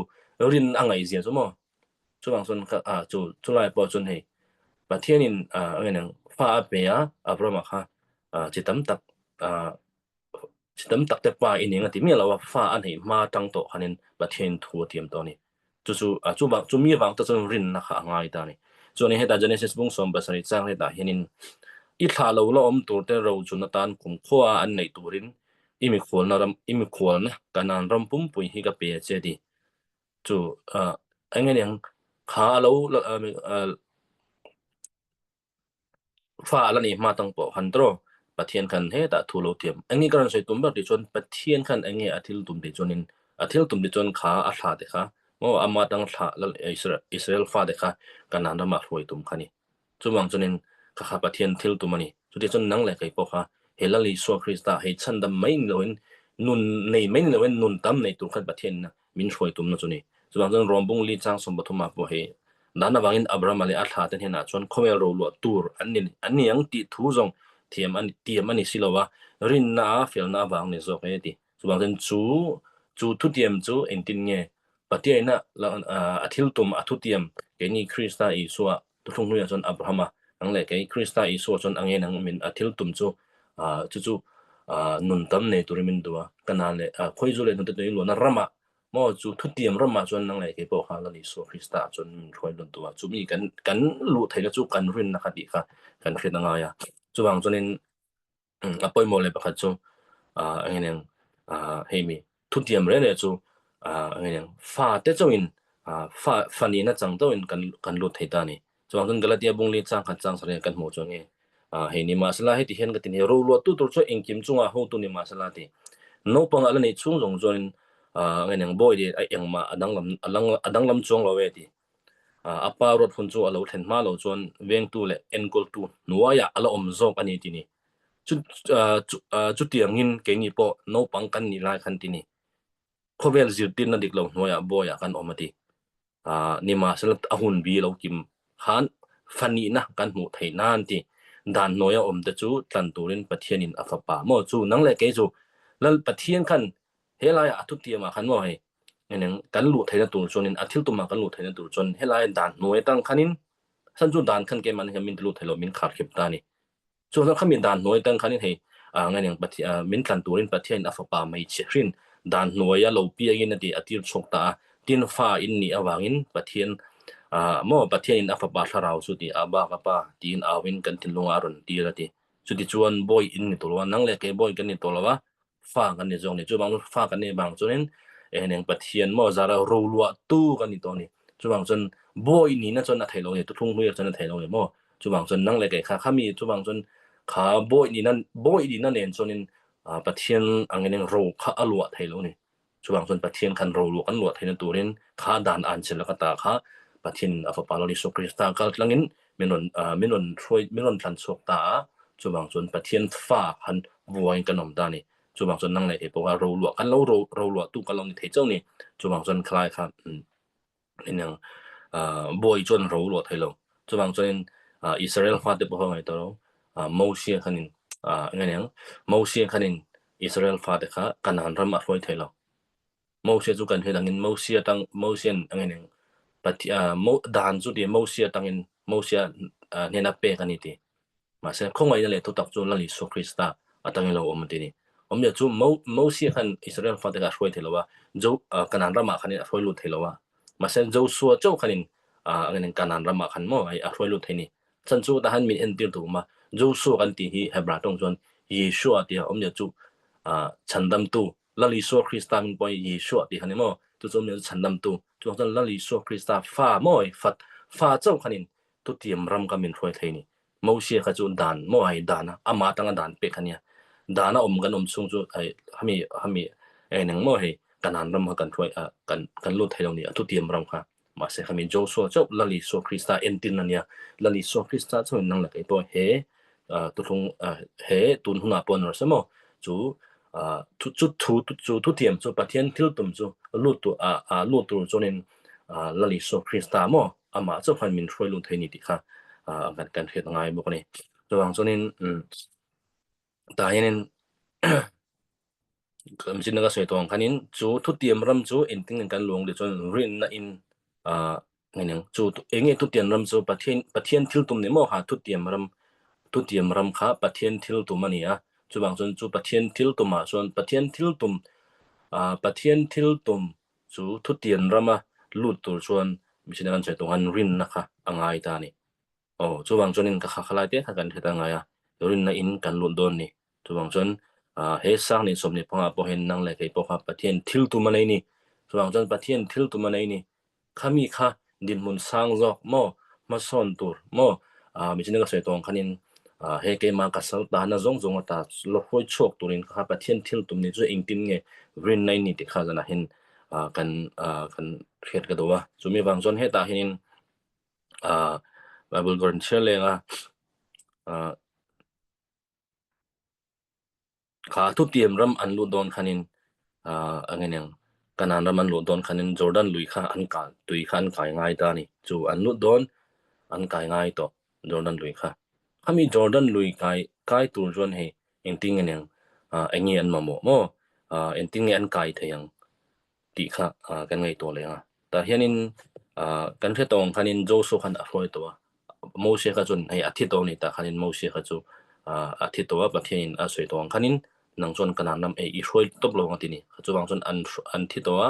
rin a ngaihzia chu maw Chuvang chuan ka ah chu chulai pawh chuan hei Pathianin ah eng eng fa a pe a Abrahama kha ah chi tam tak ah chi tam tak te pa i ning a ti miah lo a fa a neih hma tang tawh khanin Pathian thu a tiam tawh a ni. Chu chu ah chu vang chumi vang te chuan rinna kha a ngai ta a ni. Chuanin heta Genesis bung 17 chang hetah hianin i thlah lo la awm tur te ro chun atan kumkhua an neih turin i mikhualna ram i mikhualna Kanaan ram pumpui hi ka pe a che ti. Chu eng nge niang kha a lo fa a la nih hma tang pawh khan tawh Pathian khan hetah thu lo tiam eng nge ka rawn sawi tum ber tih chuan Pathian khan eng nge a thil tum tih chuanin a thil tum tih chuan kha a thla te kha maw ama tang thla Israel fa te kha Kanaan ramah hruai tum kha a ni. Chuvang chuanin ka kha Pathian thil tum a ni. Chutiang chuan nang leh kei pawh kha he Lal Isua Krista hei chhandam mai ni loin nun nei mai ni loin nun tam nei tur khan Pathian min hruai tumna chu ni. Chuvang chuan Rom bung li chang 30 ah pawh hei dan avangin Abrahama leh a thla te hnenah chuan khawvel roluah tur an ni an ni ang tih thu zawng thiam a tiam a ni si lo a, rinna a felna avang ni zawk e ti. Chuvang chuan chu chu thutiam chu engtin nge Pathianina a thil tum a thutiam keini Krista Isua Thuthlung hnuaiah chuan Abrahama nang leh kei Krista Isua chuan a ngen ang min a thil tum chu chu chu nun tam nei turin min duh a, Kanaan leh khawizu leh hnute tui luahna ramah maw chu thutiam ramah chuan nang leh kei pawh kha Lal Isua Krista ah chuan min hruai lut duh a, chumi kan kan luh theihna chu kan rinna kha tih kha kan hriat a ngai a, chuvang chuanin A pawimawh leh pakhat chu eng eng hei mi thutiam reng reng chu eng eng fa te chauhin fa fa nihna chang chauhin kan kan lut thei ta a ni. Chuvang chuan Galatia bung li chang khat chang sarih kan hmuh chu nge hei ni mahsela heti hian ka ti ni roluah tu tur chu engkim chungah hotu ni mahsela ti naupang a la neih chhung zawng chuanin eng eng bawi leh a engmah a danglam a danglam chuang lo e ti. A pa ruat hun chu a lo thlen hma lo chuan vengtu leh enkawltu hnuaiah a la awm zawk a ni ti ni. Chutiangin keini pawh naupang kan nih lai khan ti ni. Khawvel zirtirna dik lo hnuaiah bawiah kan awm a ti. Nimahsela a hun bi lo kim khan fanihna kan hmuh theih nan ti. Dan hnuaia awmte chu tlan turin Pathianin a fapa maw chu nang leh kei chu Lal Pathian khan helaiah a thutiamah khan maw hei kan luh theihna tur chuanin a thil tumah kan luh theihna tur chuan helai dan hnuai atang khanin san chu dan khan keimahni hian min ti lut thei lo min kharkhip ta a ni. Chuan khami dan hnuai atang khanin hei ngaineng min tlan turin Pathianin a fapa hmeichhe hrin dan hnuaia lo piangin a ti a tir chhuak ta a. Tin fa in nih avangin Pathian maw Pathianin a fapa thlarau chu ti a bak a pa tiin auin kan thinlungah a rawn tir a ti. Chutichuan bawi in ni tawh lo a, nang leh kei bawi kan ni tawh lo a, fa kan ni zawk ni. Chuvang chu fa kan nih vang chuanin eneng Pathian maw zara roluah tu kan ni tawh a ni. Chuvang chuan bawi nihna chuan a theih lo a ni, tuthlung hnuiah chuan a theih lo a ni maw. Chuvang chuan nang leh kei kha khami chuvang chuan kha bawi nihna bawi nihna nen chuanin Pathian angin ro kha a luah thei lo a ni. Chuvang chuan Pathian khan roluah kan luah theihna turin kha dan an chel laka ta kha Pathianin a Fapa Lal Isua Krista kal tlangin min rawn min rawn hruai min rawn thlan chhuak ta a, chuvang chuan Pathian fa khan vuain kan awm ta a ni. Chuvang chuan nang leh kei pawh kha roluah kan lo ro roluahtu kan lo ni thei chauh a ni. Chuvang chuan khalai kha Inang bawi chuan ro luah thei lo. Chuvang chuanin Israel fate pawh kha ngaihtuah lo. Mosia khanin engemaw Mosia khanin Israel fate kha Kanaan ram a hruai thei lo. Mosia chu kan hriat angin Mosia tang Mosian engemaw dan chu ti Mosia tangin Mosia hnena pek a ni ti. Mahse, khawngaihna leh thutak chu Lal Isua Krista atangin lo awm a ti a ni. Awmzia chu Mosia khan Israel fate kha a hruai thei lo a, Jo Kanaan ramah khanin a hruai lut thei lo a. Mahse, Joshua chauh khanin Kanaan ramah khan maw a hruai lut thei a ni. Chhan chu tahan min entir tur awm a, Joshua kan tih hi Hebrai tawng chuan Yeshua tia awmzia chu chhandamtu, Lal Isua Krista min pawh hi Yeshua tih kha ni maw? Chu chu awmzia chu chhandamtu. Chuvang chuan Lal Isua Krista fa maw fa chauh khanin Tutiam ram kha min hruai thei ni. Mosia kha chu dan maw hei dan a, amah atanga dan pek a nia. Dan a awm kan awm chhung chu hei hemi hemi eng eng maw hei Kanaan ram kha kan hruai a kan kan lut thei lo ni a tutiam ram kha. Mahse khami Joshua chauh Lal Isua Krista entirna a nia. Lal Isua Krista chuan nang leh kei pawh he tuthlung he tun hunah pawh an rawn sawi maw chu chu chu thu chu thutiam chu Pathian thil tum chu lut tur a lut tur chuanin Lal Isua Krista maw amah chauh khan min hruai lut thei ni tih kha kan kan hriat a ngai bawk a ni. Chuvang chuanin tah hianin mihring ka sawi tawh ang khanin chu thutiam ram chu engtin nge kan luang tih chuan rinna in chu eng nge thutiam ram chu Pathian Pathian thil tum ni maw kha thutiam ram thutiam ram kha Pathian thil tum a ni a. Chuvang chuan chu Pathian thil tumah chuan Pathian thil tum Pathian thil tum Chu thutian rama lut tur chuan mihring an sawi tawh khan rinna kha a ngai ta a ni. Aw, chuvang chuanin ka kha khalai te kha kan hret a ngai a, rinna in kan lut dawn ni. Chuvang chuan he sang nih 25 pawh hian nang leh kei pawh kha Pathian thil tum a nei ni. Chuvang chuan Pathian thil tum a nei ni. Khami kha dinhmun sang zawk maw, hmasawn tur maw, mihring ka sawi tawh ang khanin he keimah ka sal tahna zawng zawng ata la hruai chhuak turin kha Pathian thil tum ni chu engtin nge rinna in ni tih kha zanah hian kan kan hriat ka duh a. Chumi vang chuan hetah hianin Bible ka rawn chhiar leng a, Kha thutiam ram an luh dawn khanin a nge niang Kanaan ram an luh dawn khanin Jordan lui kha an kal tui kha an kai ngai ta a ni. Chu an lut dawn an kai ngai tawh Jordan lui kha. Khami Jordan lui kai kai tur chuan hei engtin nge niang eng nge an mamawh maw engtin nge an kai thei ang tih kha kan ngaihtuah leh ang a. Tah hianin kan hre tawh ang khanin Joshua khan a hruai tawh a, Moses kha chuan hei a thi tawh a ni tah khanin Moses kha chu a thi tawh a, Pathianin a sawi tawh ang khanin nang chuan Kanaan ram ei i hruai tawp lo ang a ti ni. Chuvang chuan an an thi tawh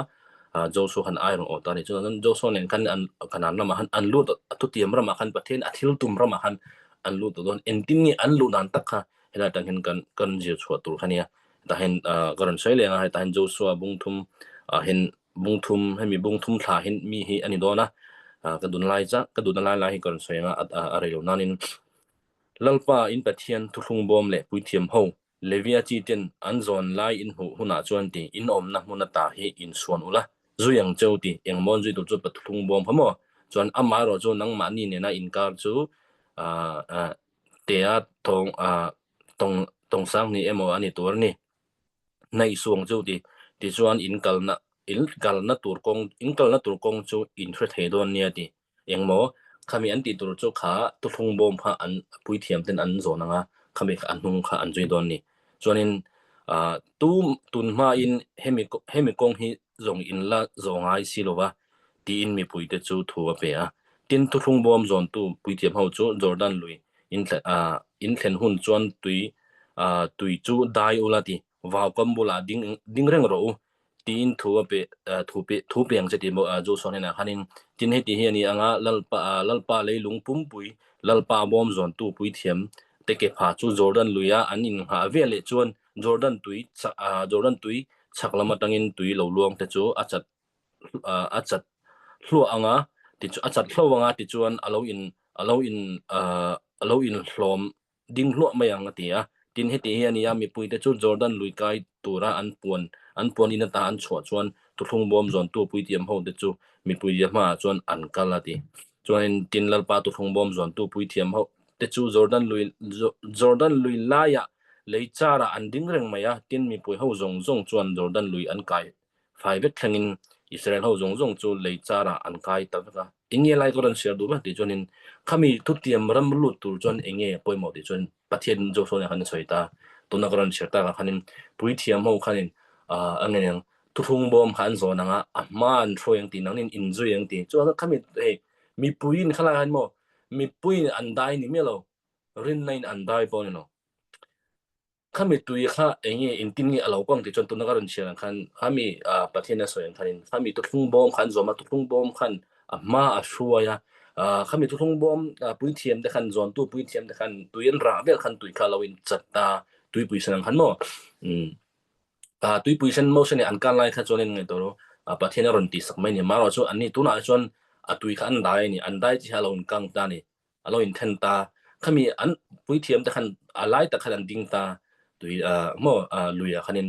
a, Joshua khan ai rawn awh ta a ni. Chuvang chuan Joshua nen khan an Kanaan ramah khan an lut a thutiam ramah khan Pathian a thil tum ramah khan an lut tawh dawn. Engtin nge an luh dan tak kha helai atang hian kan kan zir chhuah tur kha nia. Tah hian ka rawn sawi leh ang a, hetah hian Joshua bung thum ah hian bung thum hemi bung thum thla hi mi hi a ni dawn a, ka dun lai chah ka dun lai lai hi ka rawn sawi ang a, a rei lo nanin Lalpa in Pathian thuthlung bawm leh puithiam ho Levia chi ten an zawn lai in hmuh hunah chuan ti in awmna hmun ata hi in suan ula zui ang cheu ti engmawn zui tur chu thuthlung bawm kha maw chuan amaherawh chu nangmahni nena inkar chu tea thawng tawng tawng sang ni emaw a ni tur a ni. Hnaih suang chu ti tichuan in kalna In kalna tur kawng in kalna tur kawng chu in hre thei dawn nia ti. Engmaw khami an tih tur chu kha thuthlung bawm kha an puithiam ten an zawn ang a, khami kha a hnung kha an zui dawn ni. Chuanin ah tu tun hmain hemi hemi kawng hi zawng in la zawh ngai si lo va tiin mipuite chu thu a pe a. Tin, thuthlung bawm zawntu puithiam ho chu Jordan lui in ah in thlen hun chuan tui ah tui chu dai ula ti. Vaukam bulah ding ding reng rawh u tiin thu a pe thu pe thu pe ang che tih maw Joshua hnenah khanin tin heti hi a ni anga Lalpa Lalpa leilung pumpui Lalpa bawm zawntu puithiam te ke pha chu Jordan luia an innghah ve leh chuan Jordan tui Jordan tui chhak lam atangin tui lo luang te chu a chat a chat hluah anga tichu a chat hlo anga tichuan a lo in a lo in a lo inhlawm ding hluah mai ang a ti a. Tin, heti hi a ni a, mipuite chu Jordan lui kai tura an puan an puan in ata an chhuah chuan thuthlung bawm zawntu puitiam hote chu mipuite hmaah chuan an kal a ti. Chuanin tin Lalpa thuthlung bawm zawntu puithiam hote chu Jordan lui Jordan lui laiah lei charah an ding reng mai a, tin mipui ho zawng zawng chuan Jordan lui an kai fai vek thlengin Israel ho zawng zawng chu lei charah an kai ta vek a. Enge lai ka rawn share duh ber tih chuanin khami thutiam ram lut tur chuan enge pawimawh tih chuan Pathian Joshua nen khan a sawi ta. Tuna ka rawn share takah khanin puithiam ho khanin ah a nge thuthlung bawm kha an zawn ang a, a hma an hruai ang tih nangin in zui ang tih. Chuan khami hei mipuiin khalai khan maw mipuiin an dai ni miah lo, rinna in an dai pawh a ni lo. Khami tui kha eng nge engtin nge a lo kawng tih chuan tuna ka rawn chhiar ang khan khami ah Pathian a sawi ang khanin khami thuthlung bawm kha an zawm a, thuthlung bawm khan a hma a hruai a, ah khami thuthlung bawm ah puithiam te khan zawntu puithiam te khan tui an rah vel khan tui kha a lo in chat ta, tuipui sen ang khan maw umm ah tuipui sen Moses nen an kal lai kha chuan in ngaihtuah rawh ah Pathian a rawn tih sak mai a ni. Amaherawh chu anni tunah chuan a tui kha an dai a ni, an dai chi kha a lo in kang ta a ni. A lo inthen ta. Khami an puithiam te khan a lai tak khan an ding ta. Tui ah maw ah lui ah khanin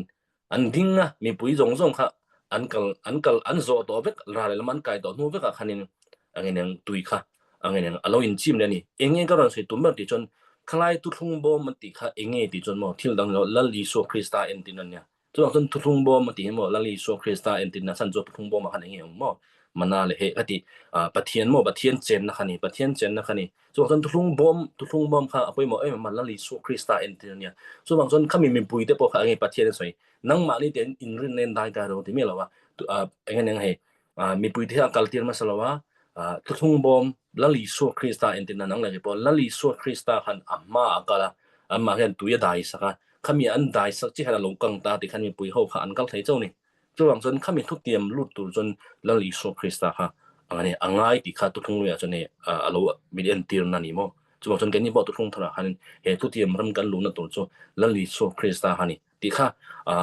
an ding a, mipui zawng zawng kha an kal an kal an zawh tawh vek ral leh lam an kai tawh hnu vekah khanin a ngeneng tui kha a ngeneng a lo inchim leh a ni. Eng nge ka rawn sawi tum ber tih chuan khalai thuthlung bawm an tih kha eng nge tih chuan maw thil dang lo Lal Isua Krista entin a nia. Chuvang chuan thuthlung bawm a tih hi maw Lal Isua Krista entirna chhan chu thuthlung bawmah khan eng nge awm maw? Mana leh heh ka ti. Ah Pathian maw Pathian chenna kha ni, Pathian chenna kha ni. Chuvang chuan thuthlung bawm thuthlung bawm kha a pawimawh em em a, Lal Isua Krista entir a nia. Chuvang chuan khami mipui te pawh kha eng nge Pathian a sawi? Nangmahni te inrinna in dai kai ro ti miah lo a, ah eng nge hei ah mipui te hi a kal tir hmasa lo a, ah thuthlung bawm Lal Isua Krista entirna nang leh kei pawh Lal Isua Krista khan a hma a kal a, anmah hian tui a dai sak a, Khami an dai sak chi khan a lo kang ta tih khan mipui ho kha an kal thei chauh a ni. Chuvang chuan khami thutiam lut tur chuan Lal Isua Krista kha ang a ni, a ngai tih kha thuthlung luiah chuan hei a lo min entirna a ni maw? Chuvang chuan keini pawh thuthlung tharah khanin he thutiam ram kan luhna tur chu Lal Isua Krista kha a ni tih kha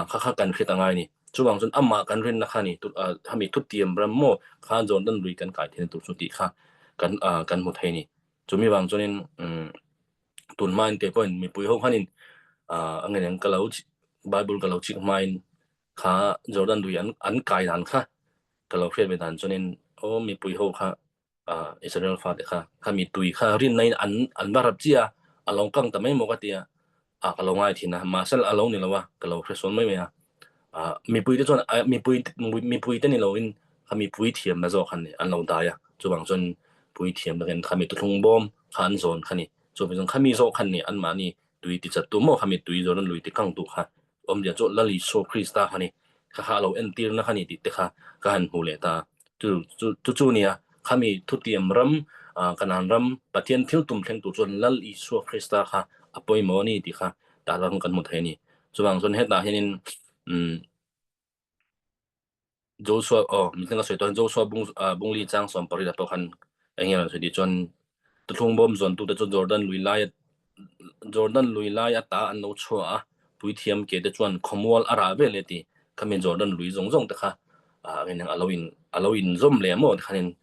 kha kha kan hriat a ngai a ni. Chuvang chuan amah kan rinna kha a ni, khami thutiam ram maw kha Jordan lui kan kai theihna tur chu tih kha kan kan hmu thei a ni. Chumi vang chuanin Tun hmain kei pawhin mipui ho khanin ah a ngen ka lo Bible ka lo chik hmain kha Jordan lui an an kai dan kha ka lo hriat ve dan chuanin aw mipui ho kha ah Israel fate kha khami tui kha rinna in an an va rap chiah a, a lo kang ta mai maw ka tia ah ka lo ngai thin a mahse a lo ni lo a ka lo hre sawn mai mai a. Ah mipui te chuan mipui mipui te ni loin khami puithiamna zawk kha an lo dai a chuvang chuan puithiamna khan khami thuthlung bawm kha an zawn kha ni. Chuvang chuan khami zawk khan ni anmahni tui tichat tu maw khami tui zawn an lui ti kang tu kha awmzia chu Lal Isua Krista kha ni kha kha a lo entirna kha ni tih te kha ka han hmu leh ta. Chu chu chu chu nia khami thutiam ram ah Kanaan ram Pathian thil tum thleng tur chuan Lal Isua Krista kha a pawimawh a ni tih kha tah ram kan hmu thei a ni. Chuvang chuan hetah hianin umm Joshua aw mitna ka sawi tawh Joshua bung ah bungli chang 18 ah pawh khan eng nge a rawn sawi tih chuan thuthlung bawm zawntute chu Jordan lui lai Jordan lui lai ata an lo chhuah a, puithiam ke te chuan khawmual a rah vel e tih khami Jordan lui zawng zawng te kha ah a lo in a lo inzawm leh maw tikhanin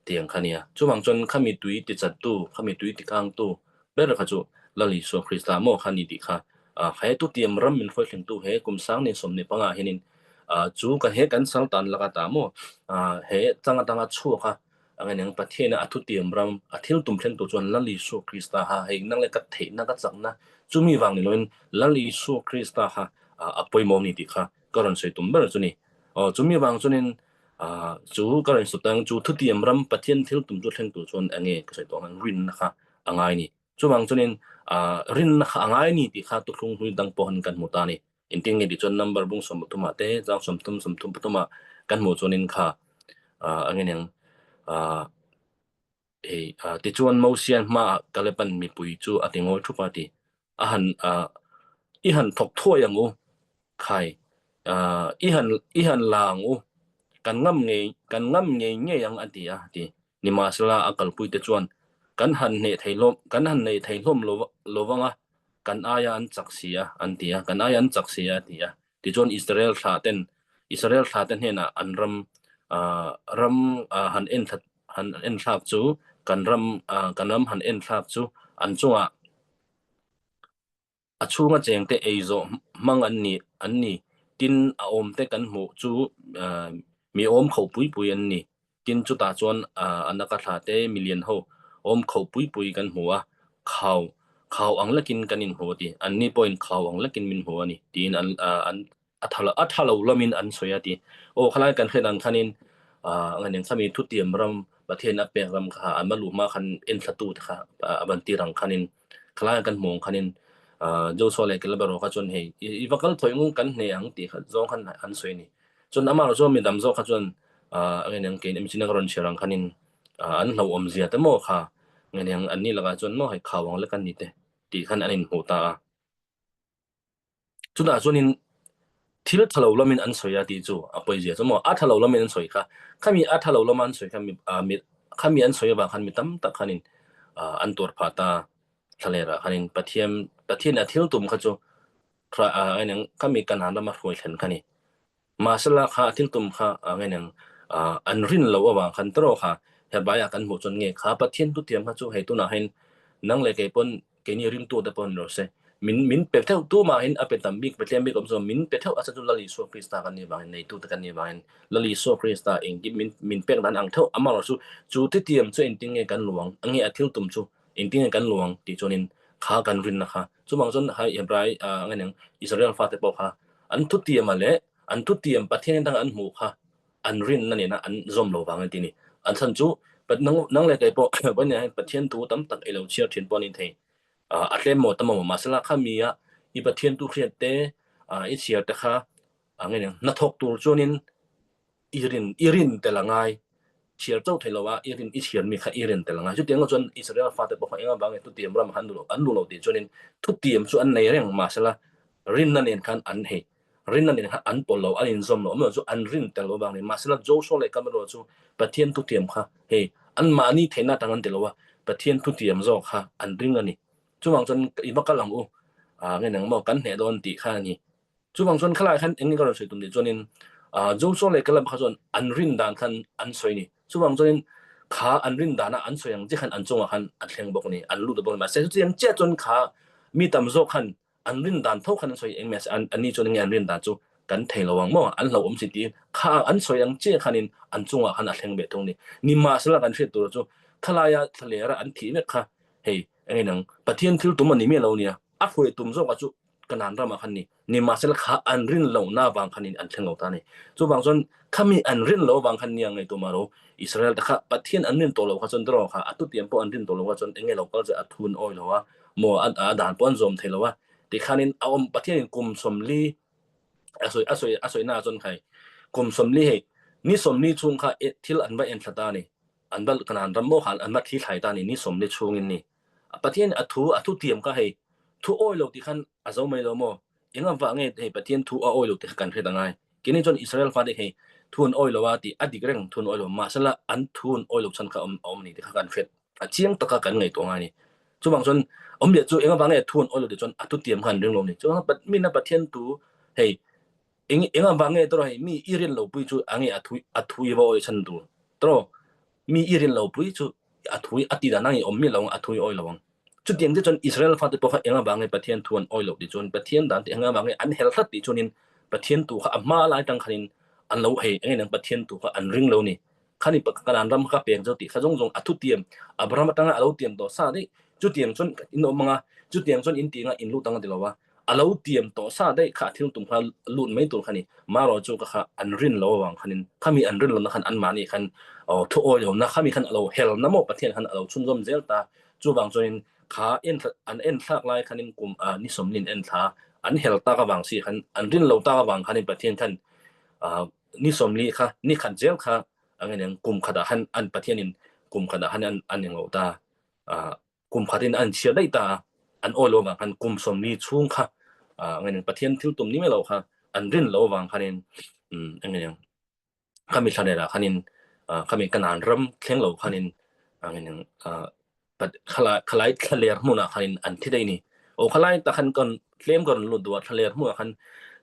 tiang kha nia. Chuvang chuan khami tui tichattu, khami tui tikangtu ber kha chu Lal Isua Krista maw kha ni tih kha he tutiam ram min hruaithlengtu he kum sang ni 15 ah hianin chu ka he kan sal tan laka ta maw he chang atanga chhuak a angeneng Pathian a thutiam ram a thil tum thlengtu chuan Lal Isua Krista kha hei nang leh ka theihna ka chakna chumi vang ni loin Lal Isua Krista kha a pawimawh ni tih kha ka rawn sawi tum ber chu ni. Aw chumi vang chuanin chu ka rawn sawi tang chu thutiam ram Pathian thil tum chu thleng tur chuan enge ka sawi tawh ang rinna kha a ngai ni. Chuvang chuanin rinna kha a ngai ni tih kha tuthlung hlui dang pawh khan kan hmu ta a ni. Engtin nge tih chuan number bung 30 ah te chang 30 33 ah kan hmuh chuanin kha enge niang hei tichuan Mosian hmaah Kalepan mipui chu a ti ngawi thup a ti. A han i han thawk thuai ang u khai i han i han la ang u kan ngam ngei kan ngam ngei ngei ang a ti a ti. Nimahsela a kalpuite chuan kan han hneh thei hlawm kan han nei thei hlawm lo lovang a kan aia an chak si a an ti a kan aia an chak si a a ti a. Tichuan Israel thlah ten Israel thlah te hnenah an ram ram han en thla han en thlak chu kan ram kan ram han en thlak chu an chungah A chhunga chengte ei zawh hmang an ni an ni. Tin, a awmte kan hmuh chu mi awm khoh pui pui an ni. Tin, chutah chuan a naka thla te milian ho awm khoh pui pui kan hmu a, khau khau ang lekin kan inhmu a ti. Anni pawhin khau ang lekin min hmu a ni, tiin an an a tha a tha lo lamin an sawi a ti. Aw khalai kan hriat ang khanin ngaineng khami thutiam ram Pathian a pek ram kha an va luh hma khan enthlatu te kha a van tir ang khanin khalai kan hmuh ang khanin Joshua leh Caleb erawh kha chuan hei i va kal thawi ngung kan hne ang tih kha zawng khan an sawi a ni. Chuan amah erawh chuan midang zawk kha chuan ngaineng kein mchina ka rawn chhiar ang khanin an hlauhawm zia te maw kha ngaineng anni lakah chuan maw hei khau ang lek an ni te tih khan an inhmuh ta a. Chutah chuanin thil tha lo lamin an sawi a tih chu a pawizia chu maw? A tha lo lamin an sawi kha, khami a tha lo lama an sawi kha mi mi khami an sawi avang khan mi tam tak khanin an tuar phah ta thlalerah khanin Pathian Pathian a thil tum kha chu khami Kanaan rama hruai thlen kha ni. Mahsela kha a thil tum kha nge neng an rin loh avang khan tawrh kha herbaiah kan hmuh chuan nge kha Pathian thutiam kha chu hei tunah hian nang leh kei pawn keini ringtute pawh ni rawh se min min pe theuh tumahin a pe tam bik pe tlem bik awm chuan min pe theuh a chu Lal Isua Krista kan nih vangin neitute kan nih vangin Lal Isua Krista engkim min min pek dan ang theuh amaherawh chu chu thutiam chu engtin nge kan luang nge a thil tum chu engtin nge kan luang tih chuanin kha kan rinna kha chuvang chuan hai Hebrai nge neng Israel fate pawh kha An thutiama leh an thutiam Pathian dang an hmuh kha an rinna nena an zawm lo vang an ti ni. An chhan chu nang nang leh kei pawh vawiin hian Pathian thu tam tak i lo chhiar thin pawh a ni thei. A tlem maw tam maw mahsela kha mi a i Pathian thu hriat te i chhiar te kha nge ni hnathawk tur chuanin I rin, i rin tel a ngai. Chhiar chauh thei lo a, i rin, i chhiar mi kha i rin tel a ngai. Chutiang lo chuan Israel fate pawh kha eng avang nge thutiam ram kha an duh lo, an duh lo tih chuanin thutiam chu an nei reng mahsela rinna nen khan an hei, rinna nen khan an pawlh lo, an inzawm lo, amaherawhchu an rin tel lo avangin mahsela Joshua leh Caleb erawh chu Pathian thutiam kha hei anmahni theihna atang an ti lo a, Pathian thutiam zawk kha an ring a ni. Chuvang chuan i va kal ang u, nge nang maw kan hneh dawn tih kha a ni. Chuvang chuan khalai khan eng nge ka rawn sawi tum tih chuanin Joshua leh Caleb kha chuan an rin dan khan an sawi a ni. Chuvang chuanin kha an rin dana an sawi ang chiah khan an chungah khan a thleng bawk a ni, an lut bawk a ni. Mahse chutiang chiah chuan kha mi tam zawk khan an rin dan tho khan an sawi eng mahse an ni chuan eng nge an rin dan chu kan thei lo ang maw, an hlauhawm si tiin kha an sawi ang chiah khanin an chungah khan a thleng ve thung a ni. Nimahsela kan hriat tur chu khalaia thlalera an thih vek kha hei eng nge nang Pathian thil tum a ni miah lo nia, a hruai tum zawkah chu Kanaan ramah khan ni. Nimahsela kha an rin lohna avang khanin an thleng lo ta a ni. Chuvang chuan khami an rin loh avang khan nia ngaihtuah mah lo, Israel te kha Pathian an rin tawh loh kha chuan tiraw kha a tutiam pawh an rin tawh loh kha chuan enge lo kal che a thun awi lo a, maw a dan pawh an zawm thei lo a, tikhanin a awm Pathianin kum 40 a sawi a sawi a sawi naah chuan khai kum 40 hei ni 40 chhung kha thil an va enthla ta a ni. An va Kanaan ram maw kha an va thli thlai ta a ni ni 40 chhungin ni. Pathian a thu a thutiam kha hei thu awi lo tih khan a zo mai lo maw? Eng avah nge hei Pathian thu a awi lo tih kha kan hriat a ngai. Keini chuan Israel fate hei thu an awi lo a tih a dik reng thu an awi lo mahsela an thu an awi lo chhan kha a awm a ni tih kha kan hriat a chiang taka kan ngaihtuah ngai a ni. Chuvang chuan awmzia chu eng avah nge thu an awi lo tih chuan a thutiam kha an ring lo a ni. Chuvang mina Pathian thu hei eng eng avang nge tawrh hei mi i rin lo pui chu a nge a thu a thu i va awi chhan tur tawrh mi i rin lo pui chu a thu a ti dan ang i awm mi lo a thu i awi lo ang chutiang te chuan Israel fate pawh kha eng avang nge Pathian thu an awi loh tih chuan Pathian dan te eng avang nge an hel hlat tih chuanin Pathian tu kha a hma lai tang khanin an lo hei eng nge Pathian tu kha an ring lo ni khani kanan ram kha pek zo tih kha zawng zawng a thu tiam Abraham atanga a lo tiam tawh sa daih chutiang chuan in awm anga chutiang chuan in ti anga in lut anga ti lo a. A lo tiam tawh sa daih kha a thil tum kha lut mai tur kha ni. Marawh chu ka kha an rin lo avang khanin khami an rin lohna khan anmahni khan aw thu awihawmna khami khan a lo helna maw Pathian khan a lo chhunzawm zel ta. Chuvang chuanin kha enthla an enthlak lai khanin kum ah ni sawmlin enthla an hel tak avang si khan an rin lo tak avang khanin Pathian khan ah ni 40 kha ni khat zel kha ang eng kum khatah khan an Pathianin kum khatah khan an an englo ta ah kum khatin an chhiar daih ta a, an awi lo avang khan kum 40 chhung kha ah eng Pathian thil tum ni mai lo kha an rin lo avang khanin um eng eng khami thlanel ah khanin ah khami Kanaan ram thleng lo khanin ang eng ah khalai khalai thlaler hmunah khanin an thi daih ni. Aw khalai tak khan kan tlem ka rawn lut duh a thlaler hmunah khan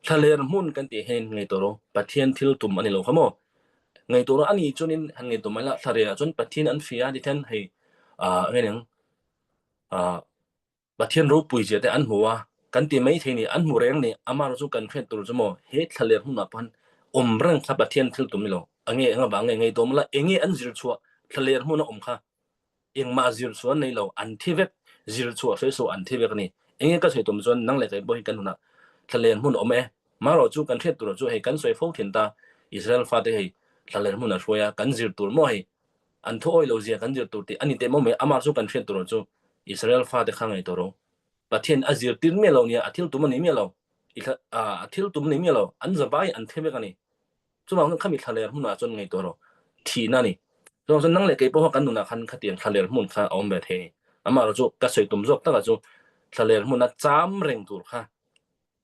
thlaler hmun kan tih hian ngaihtuah rawh Pathian thil tum a ni lo kha maw ngaihtuah rawh ani chuanin han ngaihtuah mai la thlaler ah chuan Pathian an fia ti hian hei ah eng eng ah Pathian ropui zia te an hmu a, kan ti mai thei ni, an hmu reng ni, amaherawh chu kan hriat tur chu maw he thlaler hmunah pawh hian awm reng kha Pathian thil tum ni lo, a nge eng avang nge ngei tawh mawla, enge an zir chhuah thlaler hmuna awm kha engmah zir chhuah an nei lo, an thi vek, zir chhuah hre suh an thi vek a ni, enge ka sawi tum chuan nang leh kei pawh hi kan hunah thlaler hmun a awm e, marawh chu kan hriat tur chu hei kan sawi fo thin ta, Israel fate hei thlaler hmun a hruai a, kan zir tur maw hei An thu awih lo zia kan zir tur tih a ni teh maw mai, amah chu kan hriat tur chu Israel fate kha ngei tawh ro. Pathian a zirtir miah lo nia, a thil tum a ni miah lo, i thla a thil tum a ni miah lo, an zavai an the vek a ni. Chuvang chuan khami thlaler hmunah chuan ngei tawh ro, thihna a ni. Chuvang chuan nang leh kei pawh kha kan nunah khan khatiang thlaler hmun kha a awm ve thei a ni. Amaherawhchu ka sawi tum zawk takah chu thlaler hmuna cham reng tur kha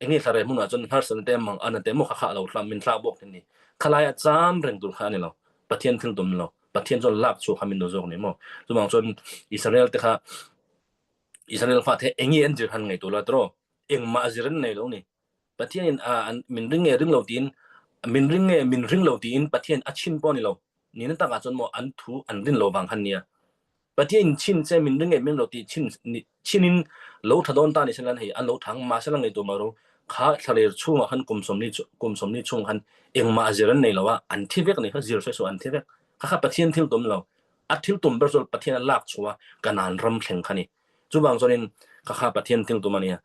Enge thlareh hmunah chuan harsatna te mang ana te maw kha kha a lo hlam min thlak bawk thin ni. Khalai a cham reng tur kha a ni lo. Pathian thil tum ni lo. Pathian chuan lak chhuah kha min duh zawk ni maw. Chuvang chuan Israel te kha Israel fa te enge an zir han ngaihtuah la tiraw. Engmah zir an nei lo ni. Pathian in a an min ring nge ring lo tiin min ring nge min ring lo tiin Pathian a chhin pawh ni lo. Nihna takah chuan maw an thu an rin lo vang khan nia. Pathian in chin che min ring em min lo tih chin chinin lo tha dawn ta ni selan hei an lo thang mahse la ngaihtuah mah ro kha thlaler chhungah khan kum 40 kum 40 chhung khan engmah zir an nei lo a an thi vek ni kha zir hre suh an thi vek kha kha Pathian thil tum lo a thil tum ber chu Pathian a lak chhuah Kanaan ram thleng kha ni chuvang chuanin kha kha Pathian thil tum ania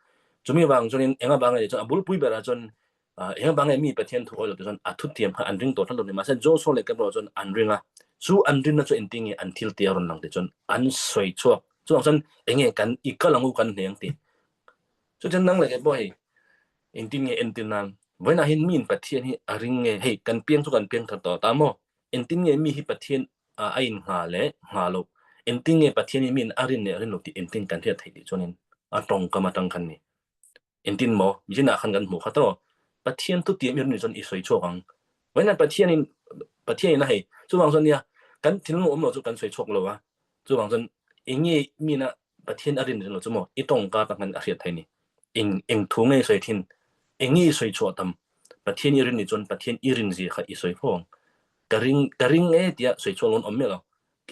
chumi vang chuanin enga vang ani chuan a bulpui berah chuan Eng vang nge mi Pathian thu awih lo te chuan a thutiam kha an ring tawh tlat lo ni. Mahse Joshua leh Gabriel chuan an ring a, chu an rinna chu engtin nge an thil tih a rawn lang tih chuan an sawi chhuak. Chuvang chuan eng nge kan i kal ang u kan hneng tih. Chu chuan nang leh kei pawh hei engtin nge entir nan vawiinah hian miin Pathian hi a ring nge hei kan piang chu kan piang thar tawh ta maw? Engtin nge mi hi Pathian a inngha leh ngha loh? Engtin nge Pathian hi miin a rin leh rin loh tih engtin kan hriat theih tih chuanin a tawngkam atang khan ni. Engtin maw? Zinah khan kan hmuh kha tawh. Pathian thu tiam i rin chuan i sawi chhuak ang. Vawiin Pathian in Pathian in a hei chuvang chuan nia kan thinlung awm lo chu kan sawi chhuak lo a. Chuvang chuan eng nge mina Pathian a rin rin lo chu maw i tawngka tak hian a hriat thei ni. Eng eng thu nge i sawi thin? Eng nge i sawi chhuah tam? Pathian i rin ni chuan Pathian i rin zia kha i sawi fo ang. Ka ring ka ring e tia sawi chhuak lo an awm miah lo.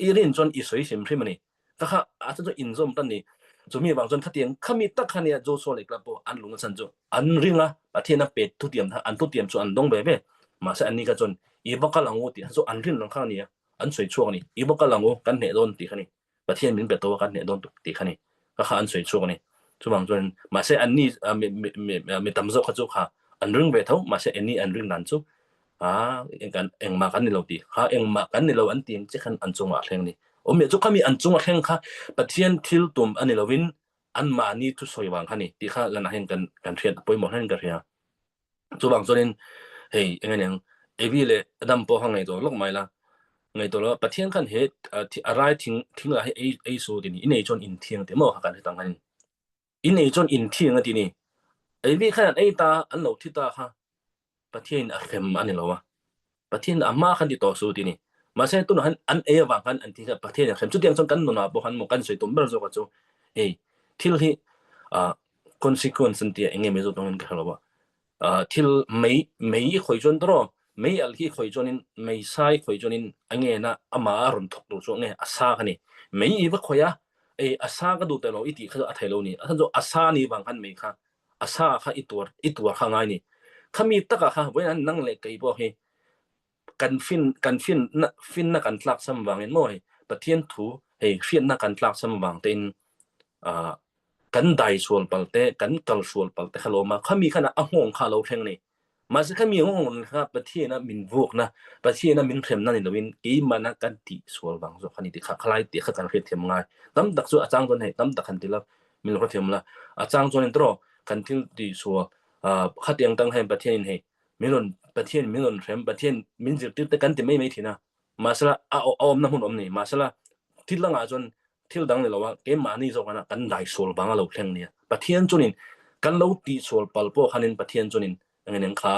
I rin chuan i sawi hrim hrim a ni. Ka kha a chu chu inzawm tan ni. Chumi vang chuan khatiang khami tak kha nia Joshua leh Caleb pawh an lung a chhan chu an ring a, Pathian a pet thutiam kha an thutiam chu an dawng ve ve. Mahse anni kha chuan i va kal ang u tih kha chu an rin reng kha a ni a, an sawi chhuak a ni. I va kal ang u, kan hneh dawn tih kha ni. Pathian min pe tawh a, kan hneh dawn tih kha ni. Ka kha an sawi chhuak a ni. Chuvang chuan mahse anni mi tam zawk kha chu kha an ring ve tho, mahse anni an ring dan chu a kan engmah kan ni lo tih kha engmah kan ni lo an ti ang che khan an chungah a thleng a ni. Awmia chu khami an chung a thleng kha Pathian thil tum a ni lovin anmahni thu sawi vang kha ni tih kha lanah hian kan kan hriat a pawimawh hlein ka hria. Chuvang chuanin hei eng nge niang Evi leh Adam pawh kha ngaihtuah lawk mai la, ngaihtuah lo Pathian khan he a rai thing thing lah hi ei ei su ti ni, i nei chuan in thiang tih maw kha kan hre tang khanin. I nei chuan in thiang a ti ni. Evi khan an ei ta an lo thi ta kha Pathian a hrem a ni lo a, Pathian a hma khan ti tawh suh ti ni. Mahse tunah khan an ei avang khan an ti kha Pathian a hrem. Chutiang chuan kan nunah pawh khan maw kan sawi tum ber zawk a chu hei thil hi ah consequence an tia eng nge Mizo tawngin ka hre lo a. Ah thil mei mei i khawih chuan tawh mei al hi khawih chuanin mei sa i khawih chuanin a ngena amah a rawn thawk tur chu nge a sa kha ni. Mei i va khawih a ei a sa ka duh teh lo i tih kha chu a thei lo ni. A chhan chu a sa ni vang khan mei kha a sa kha i tuar i tuar kha ngai ni. Khami takah kha vawiin nang leh kei pawh hi kan fin kan fin na finna kan tlak sam vangin maw hei Pathian thu hei hriatna kan tlak sam vang tein ah. Kan dai sual pal te, kan kal sual pal te kha lawm a, khami khan a nghawng kha lo thleng ni. Mahse khami nghawng kha Pathian a min vuakna, Pathian a min hremna ni loin keimahna kan tih sual vang zawk ani ti kha khalai tih kha kan hriatthiam ngai. Tam tak chu a chang chuan hei tam tak han ti la, min lo hrethiam la. A chang chuan in tawh kan thil tih sual khatiang tang hian Pathian in hei min rawn Pathian min rawn hrem, Pathian min zirtir te kan ti mai mai thin a. Mahsela a awmna hmun awm ni. Mahsela thil dangah chuan thil dang ni lo a, keimahni zawk ana kan dai sual vang a lo thleng nia. Pathian chuanin kan lo tih sual pal pawh khanin Pathian chuanin engin kha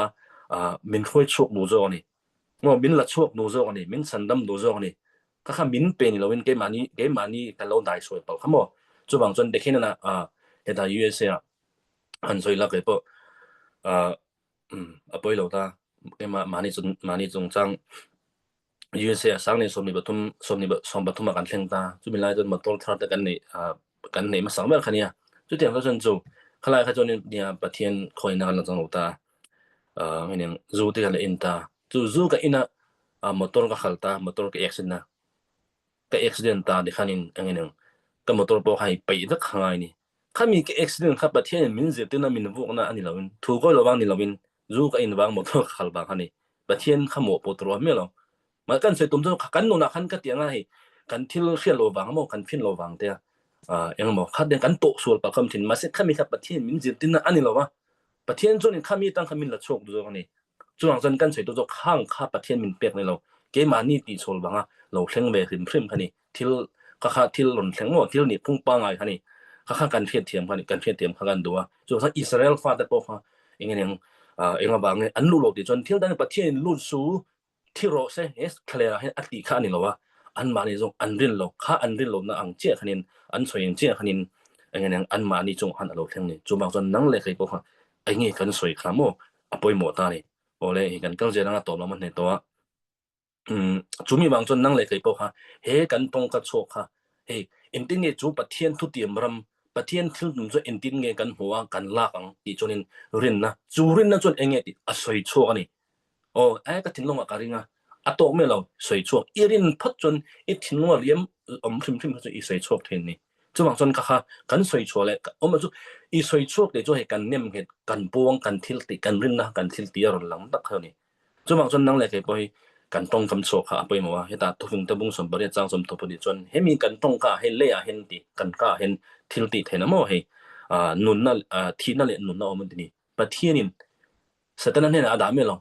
min hruai chhuak duh zawk a ni. Maw min la chhuak duh zawk a ni, min chhandam duh zawk a ni. Kha kha min pe ni loin keimahni keimahni kan lo dai sual pal kha maw. Chuvang chuan tikhin ana heta USA ah han sawi la kei pawh a pawi lo ta. Keimah mahni mahni chungchang USA ah sang nei 23 23 ah kan thleng ta. Chumi lai chuan motor thar te kan nei kan nei hmasang ber kha nia. Chutiang kha chuan chu khalai kha chuan nia Pathian khawina kan la chang lo ta. Ngeniang zu te kan la in ta. Chu zu ka in a motor ka khal ta, motor ka accident a. Ka accident ta ti khanin engeniang ka motor pawh kha i peih vek kha ngai ni. Khami ka accident kha Pathian in min zirtirna min vukna a ni loin, thu kawi lo vang ni loin, zu ka in vang motor ka khal vang kha ni. Pathian kha mawhpawh tur a awm miah lo. Mah kan sawi tum chu kan nunah khan ka ti anga hei kan thil hriat lo vang emaw kan fin lo vang te a engemaw kha ten kan tawh sual palh kham thin. Mahse khami kha Pathian min zirtirna a ni lo va. Pathian chuanin khami tang kha min la chhuak duh zawk a ni. Chuvang chuan kan sawi tur chu khang kha Pathian min pek ni lo. Keimahni tihsual vanga lo thleng ve hrim hrim kha ni. Thil kha kha thil rawn thleng maw thil nih phung pangai kha ni. Kha kha kan hriatthiam kha ni kan hriatthiam kha kan duh a. Chuvang chuan Israel fate pawh kha eng eng eng avangin an luh lo tih chuan thil dang Pathian in lut su thi rawh se he thlaler ah hian a tih kha a ni lo a, anmahni zawng an rin lo kha an rin lohna ang chiah khanin an sawi ang chiah khanin eng eng anmahni chungah khan a lo thleng ni. Chuvang chuan nang leh kei pawh kha eng nge kan sawi kha maw a pawimawh ta ni. Awle hei kan kal zel anga tawp lam a hneh tawh a. Chumi vang chuan nang leh kei pawh kha he kan tawngka chhuak kha hei engtin nge chu Pathian thutiam ram Pathian thil tum chu engtin nge kan hmuh a kan lak ang tih chuanin rinna chu rinna chuan eng nge tih a sawi chhuak a ni. Aw, e ka thinlungah ka ring a, a tawk mai lo, sawi chhuak. I rin phawt chuan i thinlunga riam awm hrim hrim kha chu i sawi chhuak thin ni. Chuvang chuan ka kha kan sawi chhuah leh awm chu i sawi chhuak tih chu hei kan nem nghet, kan puang, kan thil tih, kan rinna kan thil tih a rawn lang tak kha a ni. Chuvang chuan nang leh kei pawh hi kan tawngkam chhuak kha a pawimawh a, hetah thufing te bung 18 chang 30 pahnih chuan hemi kan tawngka ah hei leiah hian ti kan ka ah hian thil tih theihna maw hei nunna thihna leh nunna awm an ti ni. Pathianin Setana hnenah a dah miah lo,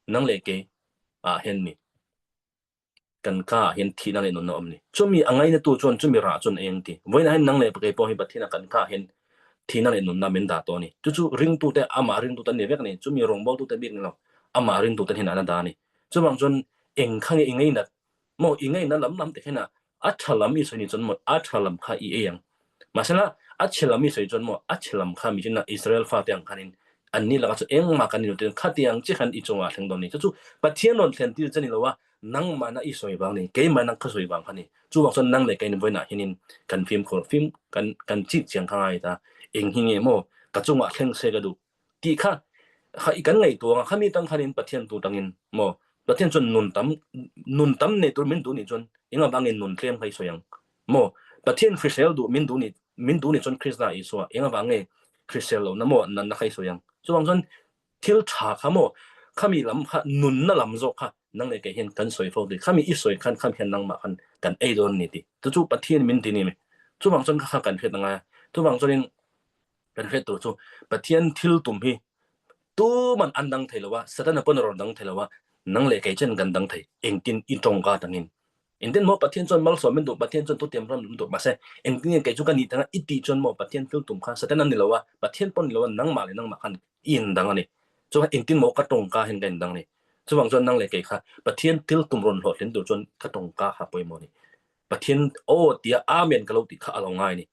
nang leh kei ah hian ni kan ka ah hian thihna leh nunna awm ni. Chumi a ngainatu chuan chumi rah chuan eng ti. Vawiinah hian nang leh kei pawh hi Pathian a kan ka ah hian thihna leh nunna min dah tawh a ni. Chu chu ringtute amah ringtute an ni vek a ni. Chumi rawngbawltute bik ni lo, amah ringtute hnenah an a dah a ni. Chuvang chuan eng kha nge i ngainat Maw i ngaihna lam lam te khin a a tha lam i sawi ni chuan maw a tha lam kha i ei ang. Mahsela a chhe lam i sawi chuan maw a chhe lam kha mi chin a Israel fate ang khanin anni lakah chu engmah kan ni lo tiin khatiang che khan i chungah a thleng dawn ni. Chu chu Pathian rawn thlen tir che ni lo a, nangmahna i sawi vang ni, keimahna ka sawi vang kha ni. Chuvang chuan nang leh kei vawiinah hianin kan fimkhur fim kan kan chik chiang kha ngai ta. Eng hi nge maw ka chungah thleng se ka duh. Tih kha kha i kan ngaihtuah ang a, khami tang khanin Pathian tu tangin maw Pathian chuan nun tam nun tam nei tur min duh nih chuan eng avangin nun tlem kha i sawi ang maw Pathian hrisel duh min duh nih min duh nih chuan Krista Isua eng avang nge hrisel lohna maw natna kha i sawi ang chuvang chuan thil tha kha maw khami lam kha nunna lam zawk kha nang leh kei hian kan sawi fo tih khami i sawi khan khami hian nangmah khan kan ei dawn ni tih chu chu Pathian min ti ni mi chuvang chuan kha kha kan hriat angai a chuvang chuanin Kan hriat tur chu Pathian thil tum hi tuman an dang thei lo a, Satana pawn a rawn dang thei lo a, nang leh kei chen kan dang thei, engtin i tawngka tangin. Engtin maw Pathian chuan malsawm min duh, Pathian chuan thutiam ram min duh, mahse engtin nge kei chu ka nih tanga i tih chuan maw Pathian thil tum kha Satana ni lo a, Pathian pawn ni lo a, nangmah leh nangmah khan i indang a ni. Chuan engtin maw ka tawngka hian ka indang a ni. Chuvang chuan nang leh kei kha Pathian thil tum rawn hlawhtlin tur chuan ka tawngka kha pawimawh a ni. Pathian aw tia Amen ka lo tih kha a lo ngai a ni.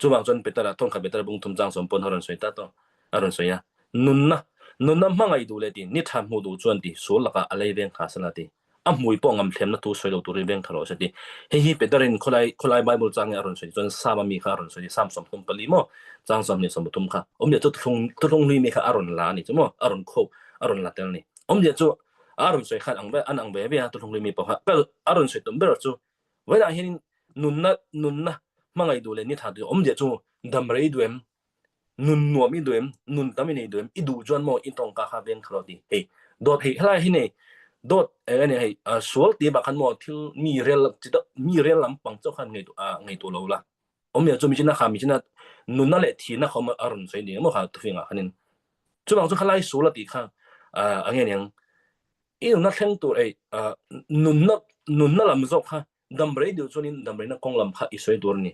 Chuvang chuan Petera thawnkhat Petera bung thum chang sawm pawn a rawn sawi ta tawh a rawn sawi a, Nunna, nunna hmangaih duh leh ti, ni tha hmuh duh chuan ti, sual lakah a lei veng kha sela ti, a hmui pawh ngam thlemna thu sawi lo turin veng tha rawh se ti. Hei hi Peterin khawlai khawlai Bible chang nge a rawn sawi chuan Psalm a mi kha a rawn sawi Psalm 34 maw chang 23 kha awmzia chu thuthlung thuthlung hlui mi kha a rawn la a ni chu maw a rawn kho a rawn la tel a ni. Awmzia chu a rawn sawi khan ang ve an ang ve ve a thuthlung hlui mi pawh kha a rawn sawi tum ber chu Vawiinah hianin nunna nunna hmangaih duh leh ni tha duh awmzia chu Dam rei duh em? Nun nuam i duh em? Nun tam i nei duh em? I duh chuan maw i tawngka kha veng kha lo ti. Hei dawt hei helai hi nei dawt eng ania hei sual tih bak khan maw thil mi rel chi deuh mi rel lampang chauh khan ngaihtuah ngaihtuah lo la. Awmzia chu michina kha michina nunna leh thihna kha a rawn sawi ni emaw kha tufingah khanin. Chuvang chu khalai sual a tih kha a nge niang i nunna thleng tur ei nunna nunna lam zawk kha damrei deuh chuanin damreina kawng lam kha i sawi tur a ni.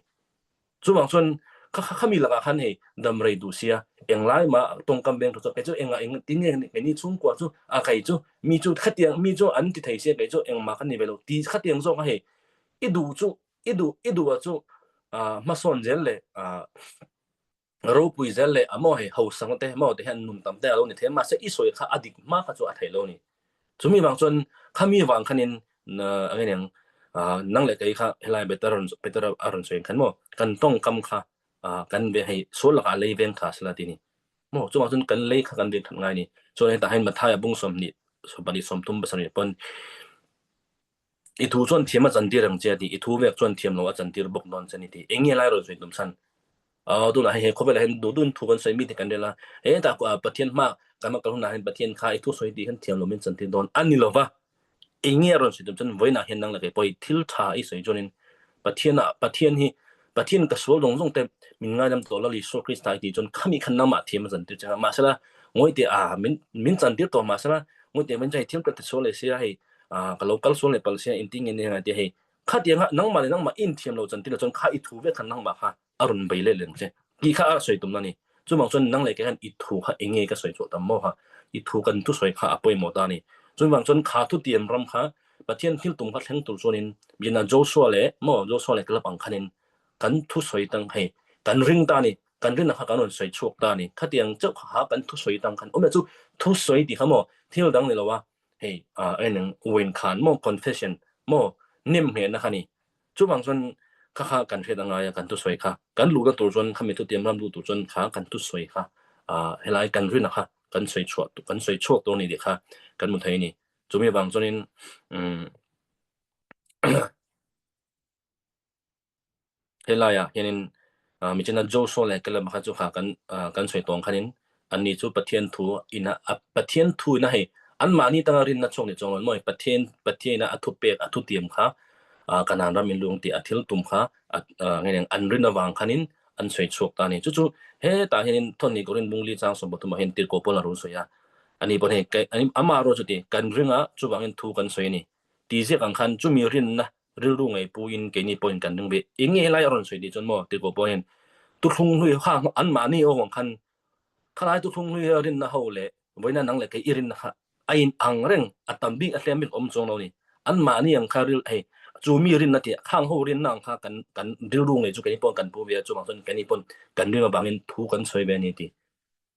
Chuvang chuan kha kha khami lakah khan hei damrei duh sia englai mah tawngkam veng thu chuan kei chu engah eng tin nge keini chhungkua chu a kei chu mi chu khatiang mi chu an ti thei sia kei chu engmah ka ni ve lo ti khatiang zawk a hei i duh chu i duh i duh a chu hmasawn zel leh ropui zel leh a maw hei hausang te maw te hian nun tam te a lo ni thei a mahse i sawi kha a dik hma kha chu a theih lo a ni. Chumi vang chuan khami vang khanin a nge niang nang leh kei kha helai better better a rawn sawi ang khan maw kan tawngkam kha kan ve hei sual lakah a lei veng tha sela ti a ni. Maw chungah chuan kan lei kha kan veng that ngai a ni. Chuan hetah hian Mathaia bung 20 20 30 pasarih pawn I thu chuan thiam a chantir ang che a ti, i thu vek chuan thiam lo a chantir bawk dawn che a ni ti. Eng nge lai rawn sawi tum chhan? Aw tunah hei he khawvelah hian duh duhin thu kan sawi mi te kan rel a, hetah Pathian hma kan kal hunah hian Pathian kha i thu sawi tih hian thiam lo min chantir dawn a ni lo va. Eng nge a rawn sawi tum chhan? Vawiinah hian nang leh kei pawh hi thil tha i sawi chuanin Pathianah Pathian hi Pathian ka sual zawng zawng te min ngaidam tawh Lal Isua Krista i tih chuan khami khan nangmah thiam a chantir che a, mahsela ngawih a min min chantir tawh mahsela ngawih teh min chuan hei thil ka ti sual leh sia hei ka lo kal sual leh palh sia engtin nge nia tia hei khatianga nangmah leh nangmah in thiam lo chantir chuan kha i thu vek khan nangmah kha a rawn bei leh leng che tih kha a sawi tumna ni chuvang chuan nang leh kei hian i thu kha enge ka sawi chhuah tam maw kha i thu kan thu sawi kha a pawimawh ta ni chuvang chuan kha thu tiam ram kha Pathian thil tum kha thleng tur chuanin bina Joshua leh maw Joshua leh Caleb ang khanin kan thu sawi tang hei kan ring ta ni kan rinna kha kan rawn sawi chhuak ta ni khatiang chauh kha kan thu sawi tang khan awm chu thu sawi tih kha maw thil dang ni lo a hei eneng win khan maw confession maw nem hmehna kha ni chuvang chuan kha kha kan hriat angai a kan thusawi kha kan luhna tur chuan khami thutiam ram luh tur chuan kha kan thusawi kha helai kan rinna kha kan sawi chhuah kan sawi chhuak tur ni tih kha kan hmu thei ni chumi vang chuanin Helaiah hianin michina Joshua leh Caleb kha chu kha kan kan sawi tawng khanin anni chu Pathian thu ina Pathian thu ina hei anmahni tanga rinna chhuak ni chuang lo mawi Pathian Pathian ina a thu pek a thu tiam kha Kanaan ram in lung tih a thil tum kha nge an rin avang khanin an sawi chhuak ta a ni. Chu chu hetah hianin thawhni Korin bungli chang 30 ah hian tirhkoh pawl a rawn sawi a, ani pawh hei amah erawh chuti kan ring a chuvangin thu kan sawi a ni tih ziak ang khan chumi rinna rilru ngei puin keini pawhin kan ring ve. Eng nge helai a rawn sawi tih chuan maw tirhkoh pawhin tuthlung hlui kha anmahni aw ang khan khalai tuthlung hlui a rinna ho leh vawiina nang leh kei i rinna kha a in ang reng a tam bik a hlem bik awm chuang lo ni. Anmahni ang kha ril hei chu mi rinna tih khang ho rinna ang kha kan kan rilru ngei chu keini pawhin kan pu ve a chuvang chuan keini pawn kan ring avangin thu kan sawi ve a ni tih.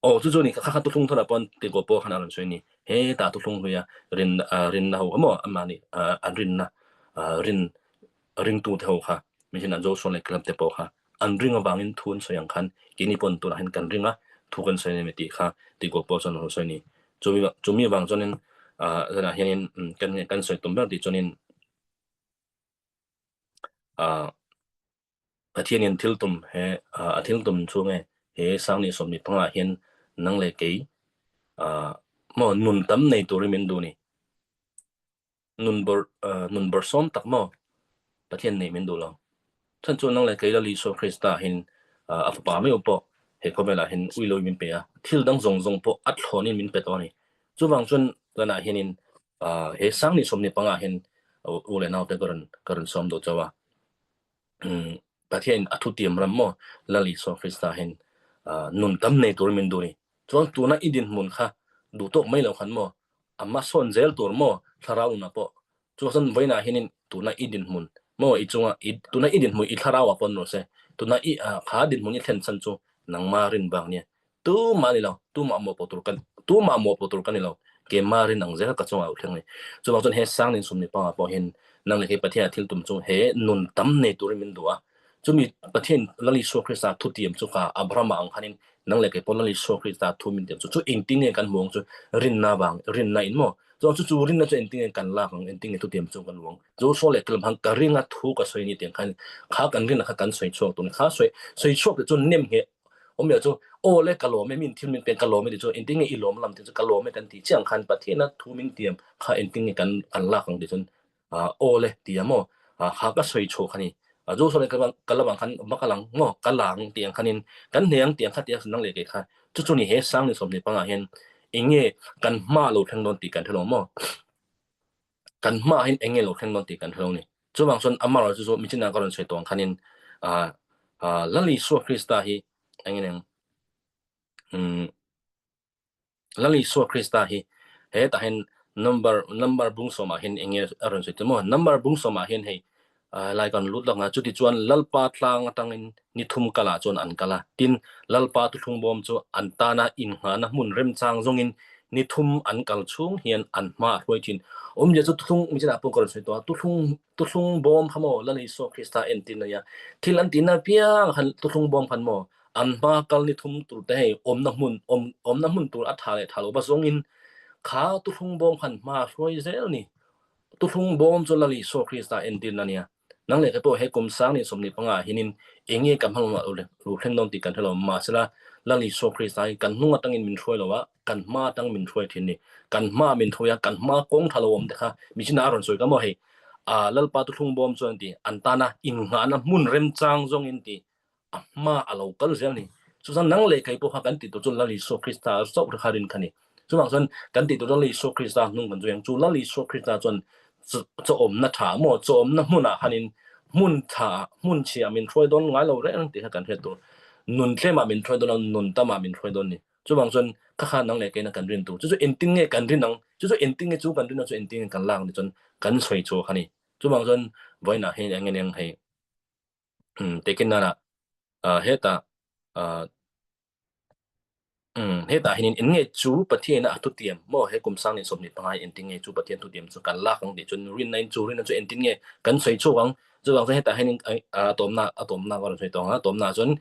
Aw chu chu ni kha kha tuthlung thar ah pawn tirhkoh pawh khan a rawn sawi a ni. Hetah tuthlung hluia rin rinna ho emaw anmahni an rinna rin ringtute ho kha mihring an Joshua leh Caleb te pawh kha an ring avangin thu an sawi ang khan keini pawn tunah hian kan ring a thu kan sawi a ni tih kha tirhkoh pawh chuan a rawn sawi a ni. Chumi chumi avang chuanin zanah hianin kan kan sawi tum ber tih chuanin Pathianin thil tum he a thil tum chu nge he Sangni 25 ah hian nang leh kei maw nun tam nei turin min duh ni. Nun bawrh nun bawrhsawm tak maw Pathian nei min duh lo. Chhan chu nang leh kei Lal Isua Krista hin a fapa meuh pawh he khawvelah hian ui lo in min pe a, thil dang zawng zawng pawh a thlawnin min pe tawh a ni. Chuvang chuan tunah hianin he Sangni 25 ah hian u leh naute ka rawn ka rawn sawm duh chauh a. Pathian a thutiam ram maw Lal Isua Krista hian nun tam nei tur min duh ni. Chuan tuna i dinhmun kha duh tawk mai lo khan maw ama sawn zel tur maw thlarau nunah pawh chu chuan vawiinah hianin tuna i dinhmun maw i chunga i tuna i dinhmun i thlarauah pawh an rawh se tuna i kha dinhmun i thlen chhan chu nangma rin vang nia Tumah a ni lo, tumah mawhpawh tur kan tumah mawhpawh tur ka ni lo, keimah rin ang zel ka chungah a thleng a ni. Chuvang chuan he Sangnin sumni pangah pawh hian nang leh kei Pathian a thil tum chu he nun tam nei turin min duh a. Chumi Pathian Lal Isua Krista thutiam chu kha Abrahama ang khanin nang leh kei pawh Lal Isua Krista thu min tiam chu chu engtin nge kan hmuh ang chu rinna vang rinna in maw? Chuan chu chu rinna chu engtin nge kan lak ang, engtin nge thutiam chu kan luang. Chu saw leh tlem han ka ringa thu ka sawi ni tiang khan kha kan rinna kha kan sawi chhuak tur ni. Kha sawi sawi chhuak te chu nem nge awmzia chu aw le ka lawm e min thil min pek ka lawm e ti chu engtin nge i lawm lam ti chu ka lawm e kan tih chiang khan Pathiana thu min tiam kha engtin nge kan kan lak ang ti chuan aw le ti a maw kha ka sawi chhuak kha ni. Chu saw leh ka lam ang khan va kal ang maw ka la ang tih ang khanin kan hne ang tih ang kha tia nang leh kei kha chu chu ni he sang ni 25 ah hian eng nge kan hma lo thleng dawn tih kan hre lo maw. Kan hmaah hian eng nge lo thleng dawn tih kan hre lo ni. Chuvang chuan amaherawhchu chu michina ka rawn sawi tawh ang khanin ah ah Lal Isua Krista hi eng nge um Lal Isua Krista hi hetah hian number number bung sawmah hian eng nge a rawn sawi tawh maw? Number bung sawmah hian hei Lai kan lut lawk a, chutichuan Lalpa tlang atangin ni thum kalah chuan an kal a. Tin, Lalpa thuthlung bawm chu an tana innghahna hmun remchang zawngin ni thum an kal chhung hian an hma a hruai thin. Awmzia chu thuthlung, michina pawh ka rawn sawi tawh a, thuthlung, thuthlung bawm kha maw Lal Isua Krista entir a nia. Thil an tihna apiang khan thuthlung bawm khan maw an hma kal ni thum tur te hei awmna hmun, awm, awmna hmun tur a tha leh tha lo va zawngin kha thuthlung bawm khan hma a hruai zel a ni. Thuthlung bawm chu Lal Isua Krista entirna a nia. Nang leh kei pawh he kum sang ni 25 ah hianin eng nge kan hmang lo thleng dawn tih kan hre lo. Mahsela, Lal Isua Krista hi kan hnung atangin min hruai lo a, kan hma atang min hruai thin ni. Kan hma min hruai a, kan hma kawng tha lo awm te kha mihring a rawn sawi ka maw hei. Lalpa thuthlung bawm chuan ti an tana innghahna hmun remchang zawngin ti a hma a lo kal zel ni. Chuchuan nang leh kei pawh kha kan tih tur chu Lal Isua Krista chauh kha rin kha ni. Chuvang chuan kan tih tur chu Lal Isua Krista hnung kan zui ang. Chu Lal Isua Krista chuan chawawmna tha maw chawawmna hmunah khanin hmun tha hmun chhia min hruai dawn ngai lo reng tih kha kan hriat tur. Nun tlemah min hruai dawn a, nun tamah min hruai dawn ni. Chuvang chuan kha kha nang leh keina kan rin tur. Chu chu engtin nge kan rin ang? Chu chu engtin nge chu kan rin ang chu engtin nge kan lak ni chuan kan sawi chhuah kha ni. Chuvang chuan vawiinah hian eng nge hei taken nana hetah hetah hianin eng nge chu Pathian a thutiam maw he kum sang ni 25 engtin nge chu Pathian thutiam chu kan lak ang tih chuan rinna in chu rinna chu engtin nge kan sawi chhuak ang chuvang chuan hetah hianin a tawmna a tawmna ka rawn sawi tawh ang a tawmna chuan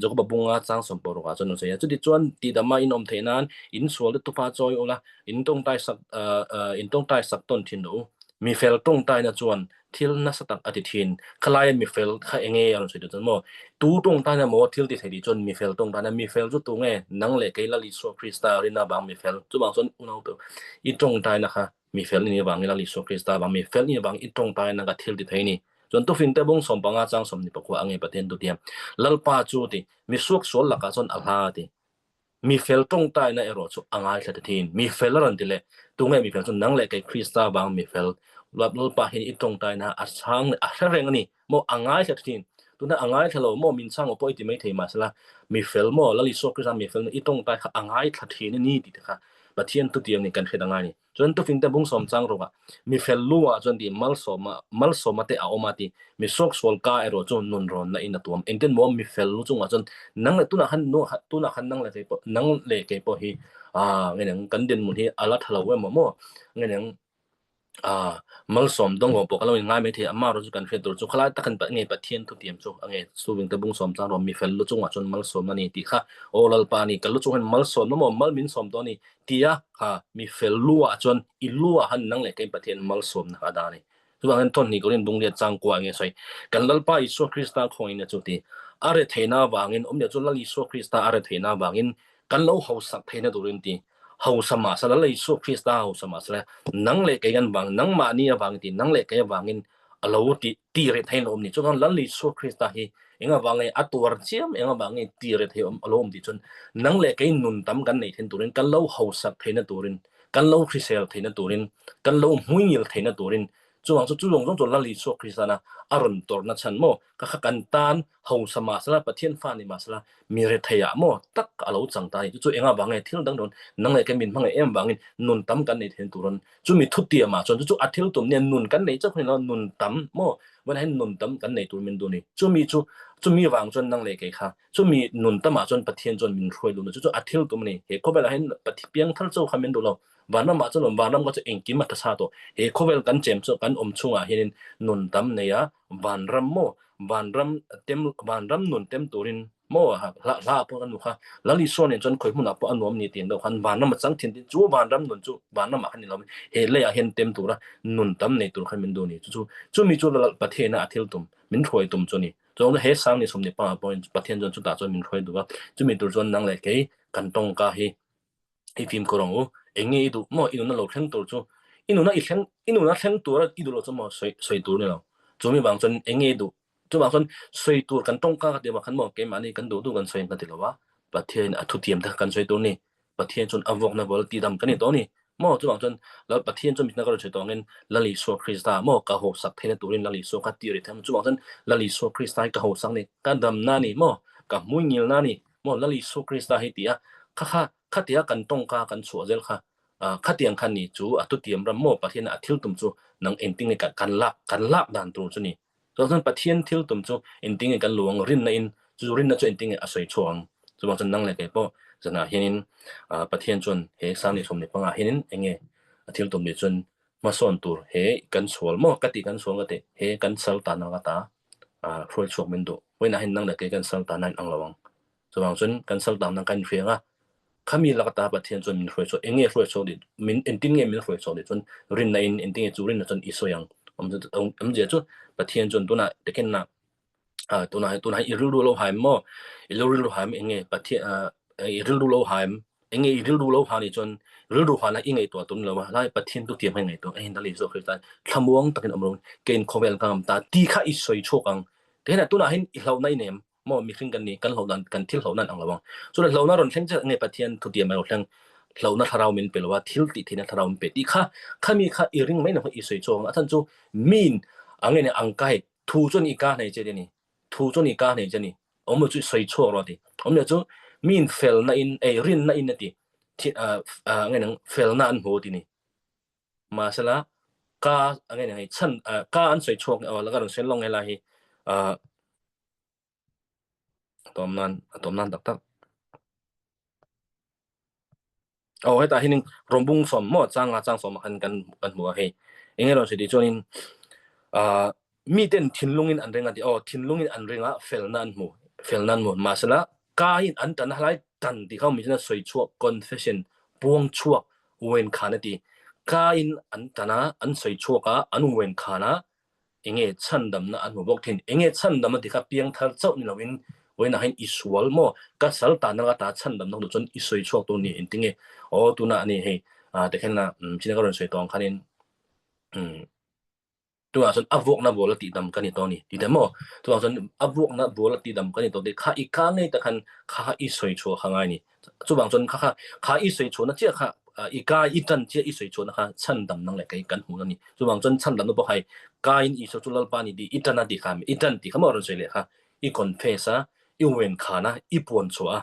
Jakoba bunga chang 16 ah chuan rawn sawi a chuti chuan tihdama in awm theih nan in sual te tupa chawi ula in tawngtai sak in tawngtai sak tawn thin rawh u mi fel tawngtaina chuan thil nasa tak a ti thin. Khalaia mi fel kha eng nge a rawn sawi duh chuan maw? Tu tawng tan emaw thil ti thei tih chuan mi fel tawng tan a, mi fel chu tu nge? Nang leh kei Lal Isua Krista rinna vang mi fel. Chuvang chuan unaute i tawngtaina kha mi fel i nih avangin Lal Isua Krista vang mi fel i nih avangin i tawngtaina kha thil ti thei a ni. Chuan tufinte bung 15 chang 24 a nge Pathian tu tia Lalpa chu ti mi suaksual lakah chuan a hla a ti. Mi fel tawngtaina erawh chu a ngaithla ta thin. Mi fel a rawn ti leh, tunge mi fel chu nang leh kei Krista vang mi fel Lalpa hian i tawngtaina a chhang leh a hre reng a ni maw a ngaithla ta thin. Tuna a ngaithla lo maw min chhang aw pawh i ti mai thei mahsela mi fel maw Lal Isua Krista mi fel i tawngtai kha a ngaithla thin a ni tih te kha Pathian thutiang nen kan hriat a ngai a ni. Chuan tufingte bung sawm chang rawk ah mi fel lu ah chuan ti malsawma malsawma te a awm a ti mi suaksual ka erawh chu nun rawn na in a tuam engtin maw mi fel lu chungah chuan nang leh tunah khan nu tunah khan nang leh kei pawh nang leh kei pawh hi ah nge nang kan dinhmun hi a la tha lo emaw maw nge nang ah malsawm dawng awm pawh ka lo in ngai mai thei ama erawh chu kan hriat tur chu khalai tak kan nge Pathian thutiam chu a nge chuving te bung sawm chang rawh mi fel lu chungah chuan malsawm a ni tih kha aw Lalpa ni ka lu chung hian malsawm emaw mal min sawm tawh a ni Tia kha mi fel lu ah chuan i lu ah han nang leh kein Pathian malsawmna kha a dah a ni. Chuvang hian thawn hnih Korin bungriat changkua enge sawi, Kan Lalpa Isua Krista khawngin a chu ti. A retheihna avangin, awmzia chu Lal Isua Krista a retheihna avangin kan lo hausak theihna turin ti. Hausa mahsela Lal Isua Krista hausa mahsela nang leh kei kan vang, nangmahni avangin ti, nang leh kei avangin a lo ti ti reh thei lo awm ni. Chuan Lal Isua Krista hi eng avang nge a tuar chiam, eng avang nge ti reh thei awm a lo awm tih chuan nang leh kei nun tam kan neih then turin, kan lo hausak theihna turin, kan lo hrisel theihna turin, kan lo hmuingil theihna turin chuvang chu chu zawng zawng chu Lal Isua Kristana a rawn tawrhna chhan maw ka kha kan tan hausa mahsela Pathian fa ni mahsela mi retheiah maw tak a lo chang ta a ni. Chu chu eng avang nge thil dang dawn nang leh kei min hmangaih em vangin nun tam kan neih theihna turin Chumi thutiamah chuan chu chu a thil tum nia nun kan nei chauh hrin lo, nun tam maw vawiin hian nun tam kan nei tur min duh a ni. Chumi chu chumi vang chuan nang leh kei kha chumi nun tamah chuan Pathian chuan min hruai duh a ni. Chu chu a thil tum a ni. He khawvelah hian Pathian piangthar chauh kha min duh lo. Vanramah chuan awm vanram kha chu engkim a tasa tawh. He khawvel kan chem chu kan awm chhungah hianin nun tam nei a, vanram maw vanram tem vanram nun tem turin. Maw hla hla pawh kan hmu kha Lal Isua nen chuan khawi hmunah pawh a nuam ni tih deuh khan vanram a chang thin tin chu vanram nun chu vanram ah khan ni lo he leiah hian tem tura nun tam nei tur khan min duh ni chu chu chumi chu Lal Pathian a thil tum min hruai tum chu ni chuan he sang ni sum ni pa pawh Pathian chuan chutah chuan min hruai duh a chumi tur chuan nang leh kei kan tawngka hi i fimkhur ang u eng nge i duh maw i nuna lo thleng tur chu i nuna i thleng i nuna thleng tura i duh lo chu maw sawi sawi tur ni lo chumi vang chuan eng nge i duh chuvang chuan sawi tur kan tawngka ka tih vang khan maw keimahni kan duh duh kan sawi ka ti lo a Pathian a thutiam te kan sawi tur ni Pathian chuan a vuakna bul tidam kan ni tawh ni maw chuvang chuan Lal Pathian chuan mitna ka rawn sawi tawh angin Lal Isua Krista maw ka hawsak theihna turin Lal Isua kha ti ri tham chuvang chuan Lal Isua Krista hi ka hawsak ni ka damna ni maw ka hmuingilna ni maw Lal Isua Krista hi ti a kha kha khatia kan tawngka kan chhuah zel kha khatiang khan ni chu a thutiam ram maw Pathian a thil tum chu nang engtin nge kan lak kan lak dan tur chu ni Chuvang chuan Pathian thil tum chu engtin nge kan lu ang rinna in chu rinna chu engtin nge a sawi chhuak ang. Chuvang chuan nang leh kei pawh zanah hianin Pathian chuan he Sangni sawmni pangah hianin enge a thil tum ni chuan hmasawn tur he kan sual maw ka tih kan sual ka tih he kan sal tan ang ata hruai chhuak min duh. Vawiinah hian nang leh kei kan sal tan a inang lo ang. Chuvang chuan kan sal tan ang kan inhriang a, Khami lak ata Pathian chuan min hruai chhuak, eng nge hruai chhuak dih, min engtin nge min hruai chhuak dih chuan rinna in engtin nge chu rinna chuan i sawi ang. Awmzia chu Pathian chuan tunah takinna tunah tunah i rilru lo haim maw, i lo rilru haim eng nge Pathian i rilru lo haim, eng nge i rilru lo ha nih chuan rilru hana i ngaihtuah tum lo a, lai Pathian thutiam kha i ngaihtuah ang, hei Lal Isua Krista thlamuang takin awm lo, keiin khawvel ka ngam ta ti kha i sawi chhuak ang. Tihian tunah hian i hlauhna i nei em? Maw mihring kan ni, kan hlauh dan, kan thil hlauh nan ang lo ang. Chuan hlauhna rawn thleng chiah nge Pathian thutiam a lo thleng, hlauhna thlarau min pe lo a, thil tih theihna thlarau min pe tih kha, khami kha i ring mai lo kha i sawi chhuak ang. A chhan chu miin ang nge ang ka hei, thu chuan i ka hnei che ti a ni, thu chuan i ka hnei che a ni, awm lo chu i sawi chhuak rawh a ti. Awm lo chu miin felna in, ei rinna in a ti, nge nang felna an hmu a ti ni. Mahsela ka nge nang hei chhan, ka an sawi chhuak, aw la ka rawn sawi lawng helai hi, A tawm nan a tawm nan tak tak. Aw hetah hianin rawngbung sawm maw changa chang sawm ah khan kan kan hmu a hei. Eng emaw sawi tih chuanin ah miten thinlungin an ring a tih aw thinlungin an ring a felna an hmu felna an hmu mahsela ka in an tan a hlai tan tih kha mihring a sawi chhuak confession puang chhuak uen khan a ti. Ka in an tan a an sawi chhuak a an uen khan a Enge chhandamna an hmu bawk thin? Enge chhandamna tih kha piangthar chauh ni loin vawiinah hian i sual maw? Ka sal tan anga ta chhandamna hnu chuan i sawi chhuak tur ni engtinge? Aw tunah ani hei tikhian china ka rawn sawi tawh ang khanin tunah chuan a vuakna ball a tihdam ka ni tawh a ni ti ta maw? Chuvang chuan a vuakna ball a tihdam ka ni tawh tih kha i ka ngei tak khan kha kha i sawi chhuah kha ngai ni. Chuvang chuan kha kha kha i sawi chhuahna chiah kha i ka i tan chiah i sawi chhuahna kha chhandam nang leh kei kan hmuh a ni. Chuvang chuan chhandamna pawh hai kain Isua chu Lalpa ni tih i tan a tih kha i tan tih kha maw a rawn sawi leh kha i confess a i wen khan a i puan chhuah a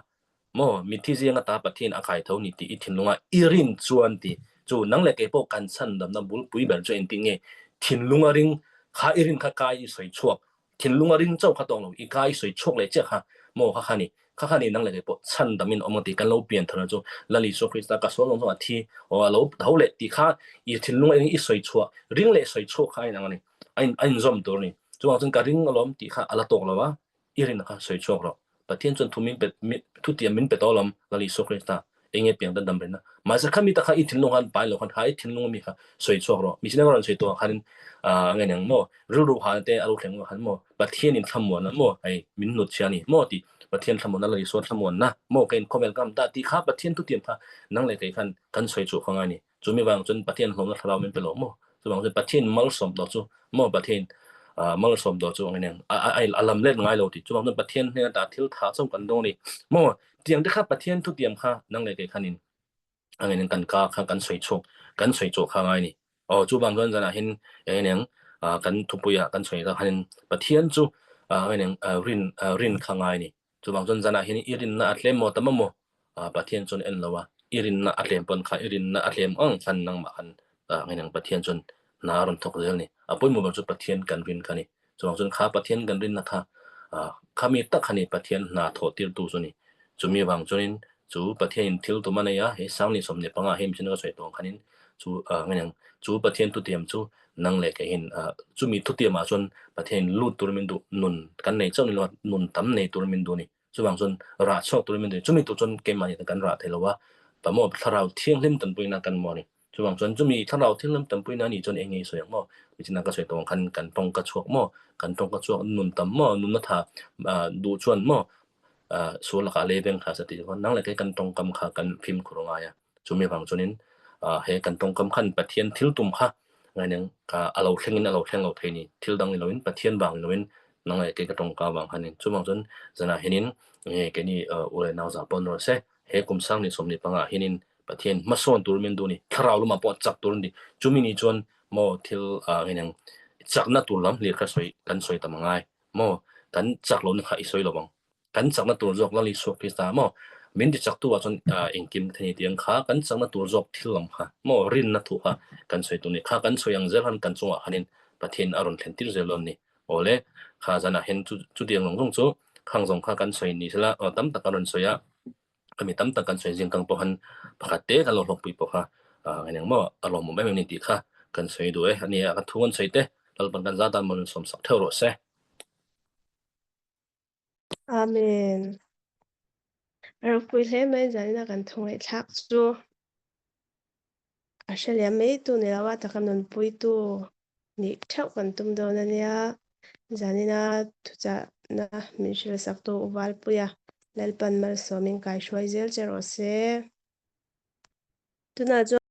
maw mitthi zinga ta Pathian a kai tho ni tih i thinlunga i rin chuan tih chu nang leh kei pawh kan chhandamna bulpui ber chu engtin nge thinlunga ring kha i rin kha kai i sawi chhuak Thinlung a ring chauh kha tawng lo, i ka i sawi chhuak leh chiah kha maw kha kha ni, kha kha ni nang leh kei pawh chhandam in awm ang tih kan lo pian tharna chu Lal Isua Krista ka sual zawng zawng a thi aw a lo tho leh tih kha i thinlung a i sawi chhuah ring leh sawi chhuak kha a inang a ni, a in a inzawm tur a ni. Chuvang chuan ka ring alawm tih kha a la tawk lo a, i rinna kha sawi chhuak rawh. Pathian chuan thu min pe thutiam min pe tawh alawm Lal Isua Krista eng nge piang dan dam reng a. Mahse kha mi tak kha i thinlung khan pai lo khan kha i thinlung ami kha sawi chhuak rawh. Mi sinah ka rawn sawi tawh ah khanin ah nge niang maw rilru ha te a lo thleng khan maw Pathian in thlamuan a maw hei min hnut chhia a ni maw tih Pathian thlamuan na Lal Isua thlamuan na maw ka inkhawvel ka am ta tih kha Pathian thutiam kha nang leh kei khan kan sawi chhuah kha ngai a ni. Chumi vang chuan Pathian hlawmna thlarau min pe lo maw? Chuvang chuan Pathian malsawm tawh chu maw Pathian malsawm tawh chu ang in a lam let ngai lo tih. Chuvang chuan Pathian hnena dah thil tha chauh kan dawng a ni. Maw tiang te kha Pathian thutiam kha nang leh kei khanin ang in kan ka kha kan sawi chhuak kan sawi chhuah kha ngai a ni. Aw chuvang chuan zanah hian eng eng kan thupuiah kan sawi kha khanin Pathian chu eng eng rin rin kha ngai a ni. Chuvang chuan zanah hian i rinna a tlem maw tam a maw? Pathian chuan en lo a, i rinna a tlem pawn kha i rinna a tlem ang khan nangmah khan ngei Pathian chuan hna a rawn thawk zel a ni. A pawimawh ber chu Pathian kan rin kha a ni. Chuvang chuan kha Pathian kan rinna kha khami tak kha ni Pathian hna thawh tirtu chu a ni. Chumi avang chuanin chu Pathianin thil tum a nei a, he Sangni 15 ah hei mihring ka sawi tawh ang khanin chu ngei chu Pathian thutiam chu nang leh keihin chumi thutiamah chuan Pathianin lut tur min duh nun kan nei chauh ni lo a, nun tam nei tur min duh a ni. Chuvang chuan rah chhuak turin min ti. Chumi tur chuan keimahni kan rah thei lo a, pamaw thlarau thianghlim tanpuina kan maw a ni. Chuvang chuan chumi thlarau thianghlim tanpuina anih chuan eng nge i sawi ang maw? Nichina ka sawi tawh ang khan kan tawngka chhuak maw? Kan tawngka chhuak nun tam maw? Nunna tha duh chuan maw sual lakah lei veng tha sa tih chuan nang leh kei kan tawngkam kha kan fimkhur a ngai a. Chumi avang chuanin he kan tawngkam khan Pathian thil tum kha ngaineng a lo thlengin a lo thleng lo thei ni. Thil dang ni loin Pathian vang ni loin nang leh kei ka tawngka avang khanin. Chuvang chuan zanah hianin nge keini u leh nau zah pawh an rawn se he kum sang ni 25 ah hianin Pathian hmasawn tur min duh ni. Thlarau lamah pawh chak tur a ni. Chumi ni chuan maw thil ngaineng chakna tur lam hlir kha sawi kan sawi tam angai. Maw kan chak lohna kha i sawi lo ang. Kan chakna tur zawk Lal Isua Krista maw min ti chaktu ah chuan engkim thei ni tih ang kha kan chakna tur zawk thil lam kha maw rinna thu kha kan sawi tur ni. Kha kan sawi ang zel khan kan chungah khanin Pathian a rawn thlen tir zel dawn ni. Awle kha zanah hian chu chutiang zawng zawng chu khang zawng kha kan sawi ni sela tam tak a rawn sawi a, khami tam tak kan sawi zing kang pawh khan pakhat te kan lo hlawkpui pawh kha eng eng maw a lawmawm em em ni tih kha kan sawi duh e. Ania ka thu kan sawi te Lalpan kan zat a rawn sawmsak theuh rawh se. Amen. A ropui hle mai zanina kan thu ngaihthlak chu. A hre liam mai tu ni lo a taka nunpuitu nih theuh kan tum dawn a nia. Zanina thuchahna min hrilhsaktu U Valpuia Lalpan malsawmin kaihruai zel che rawh se. Tunah chuan.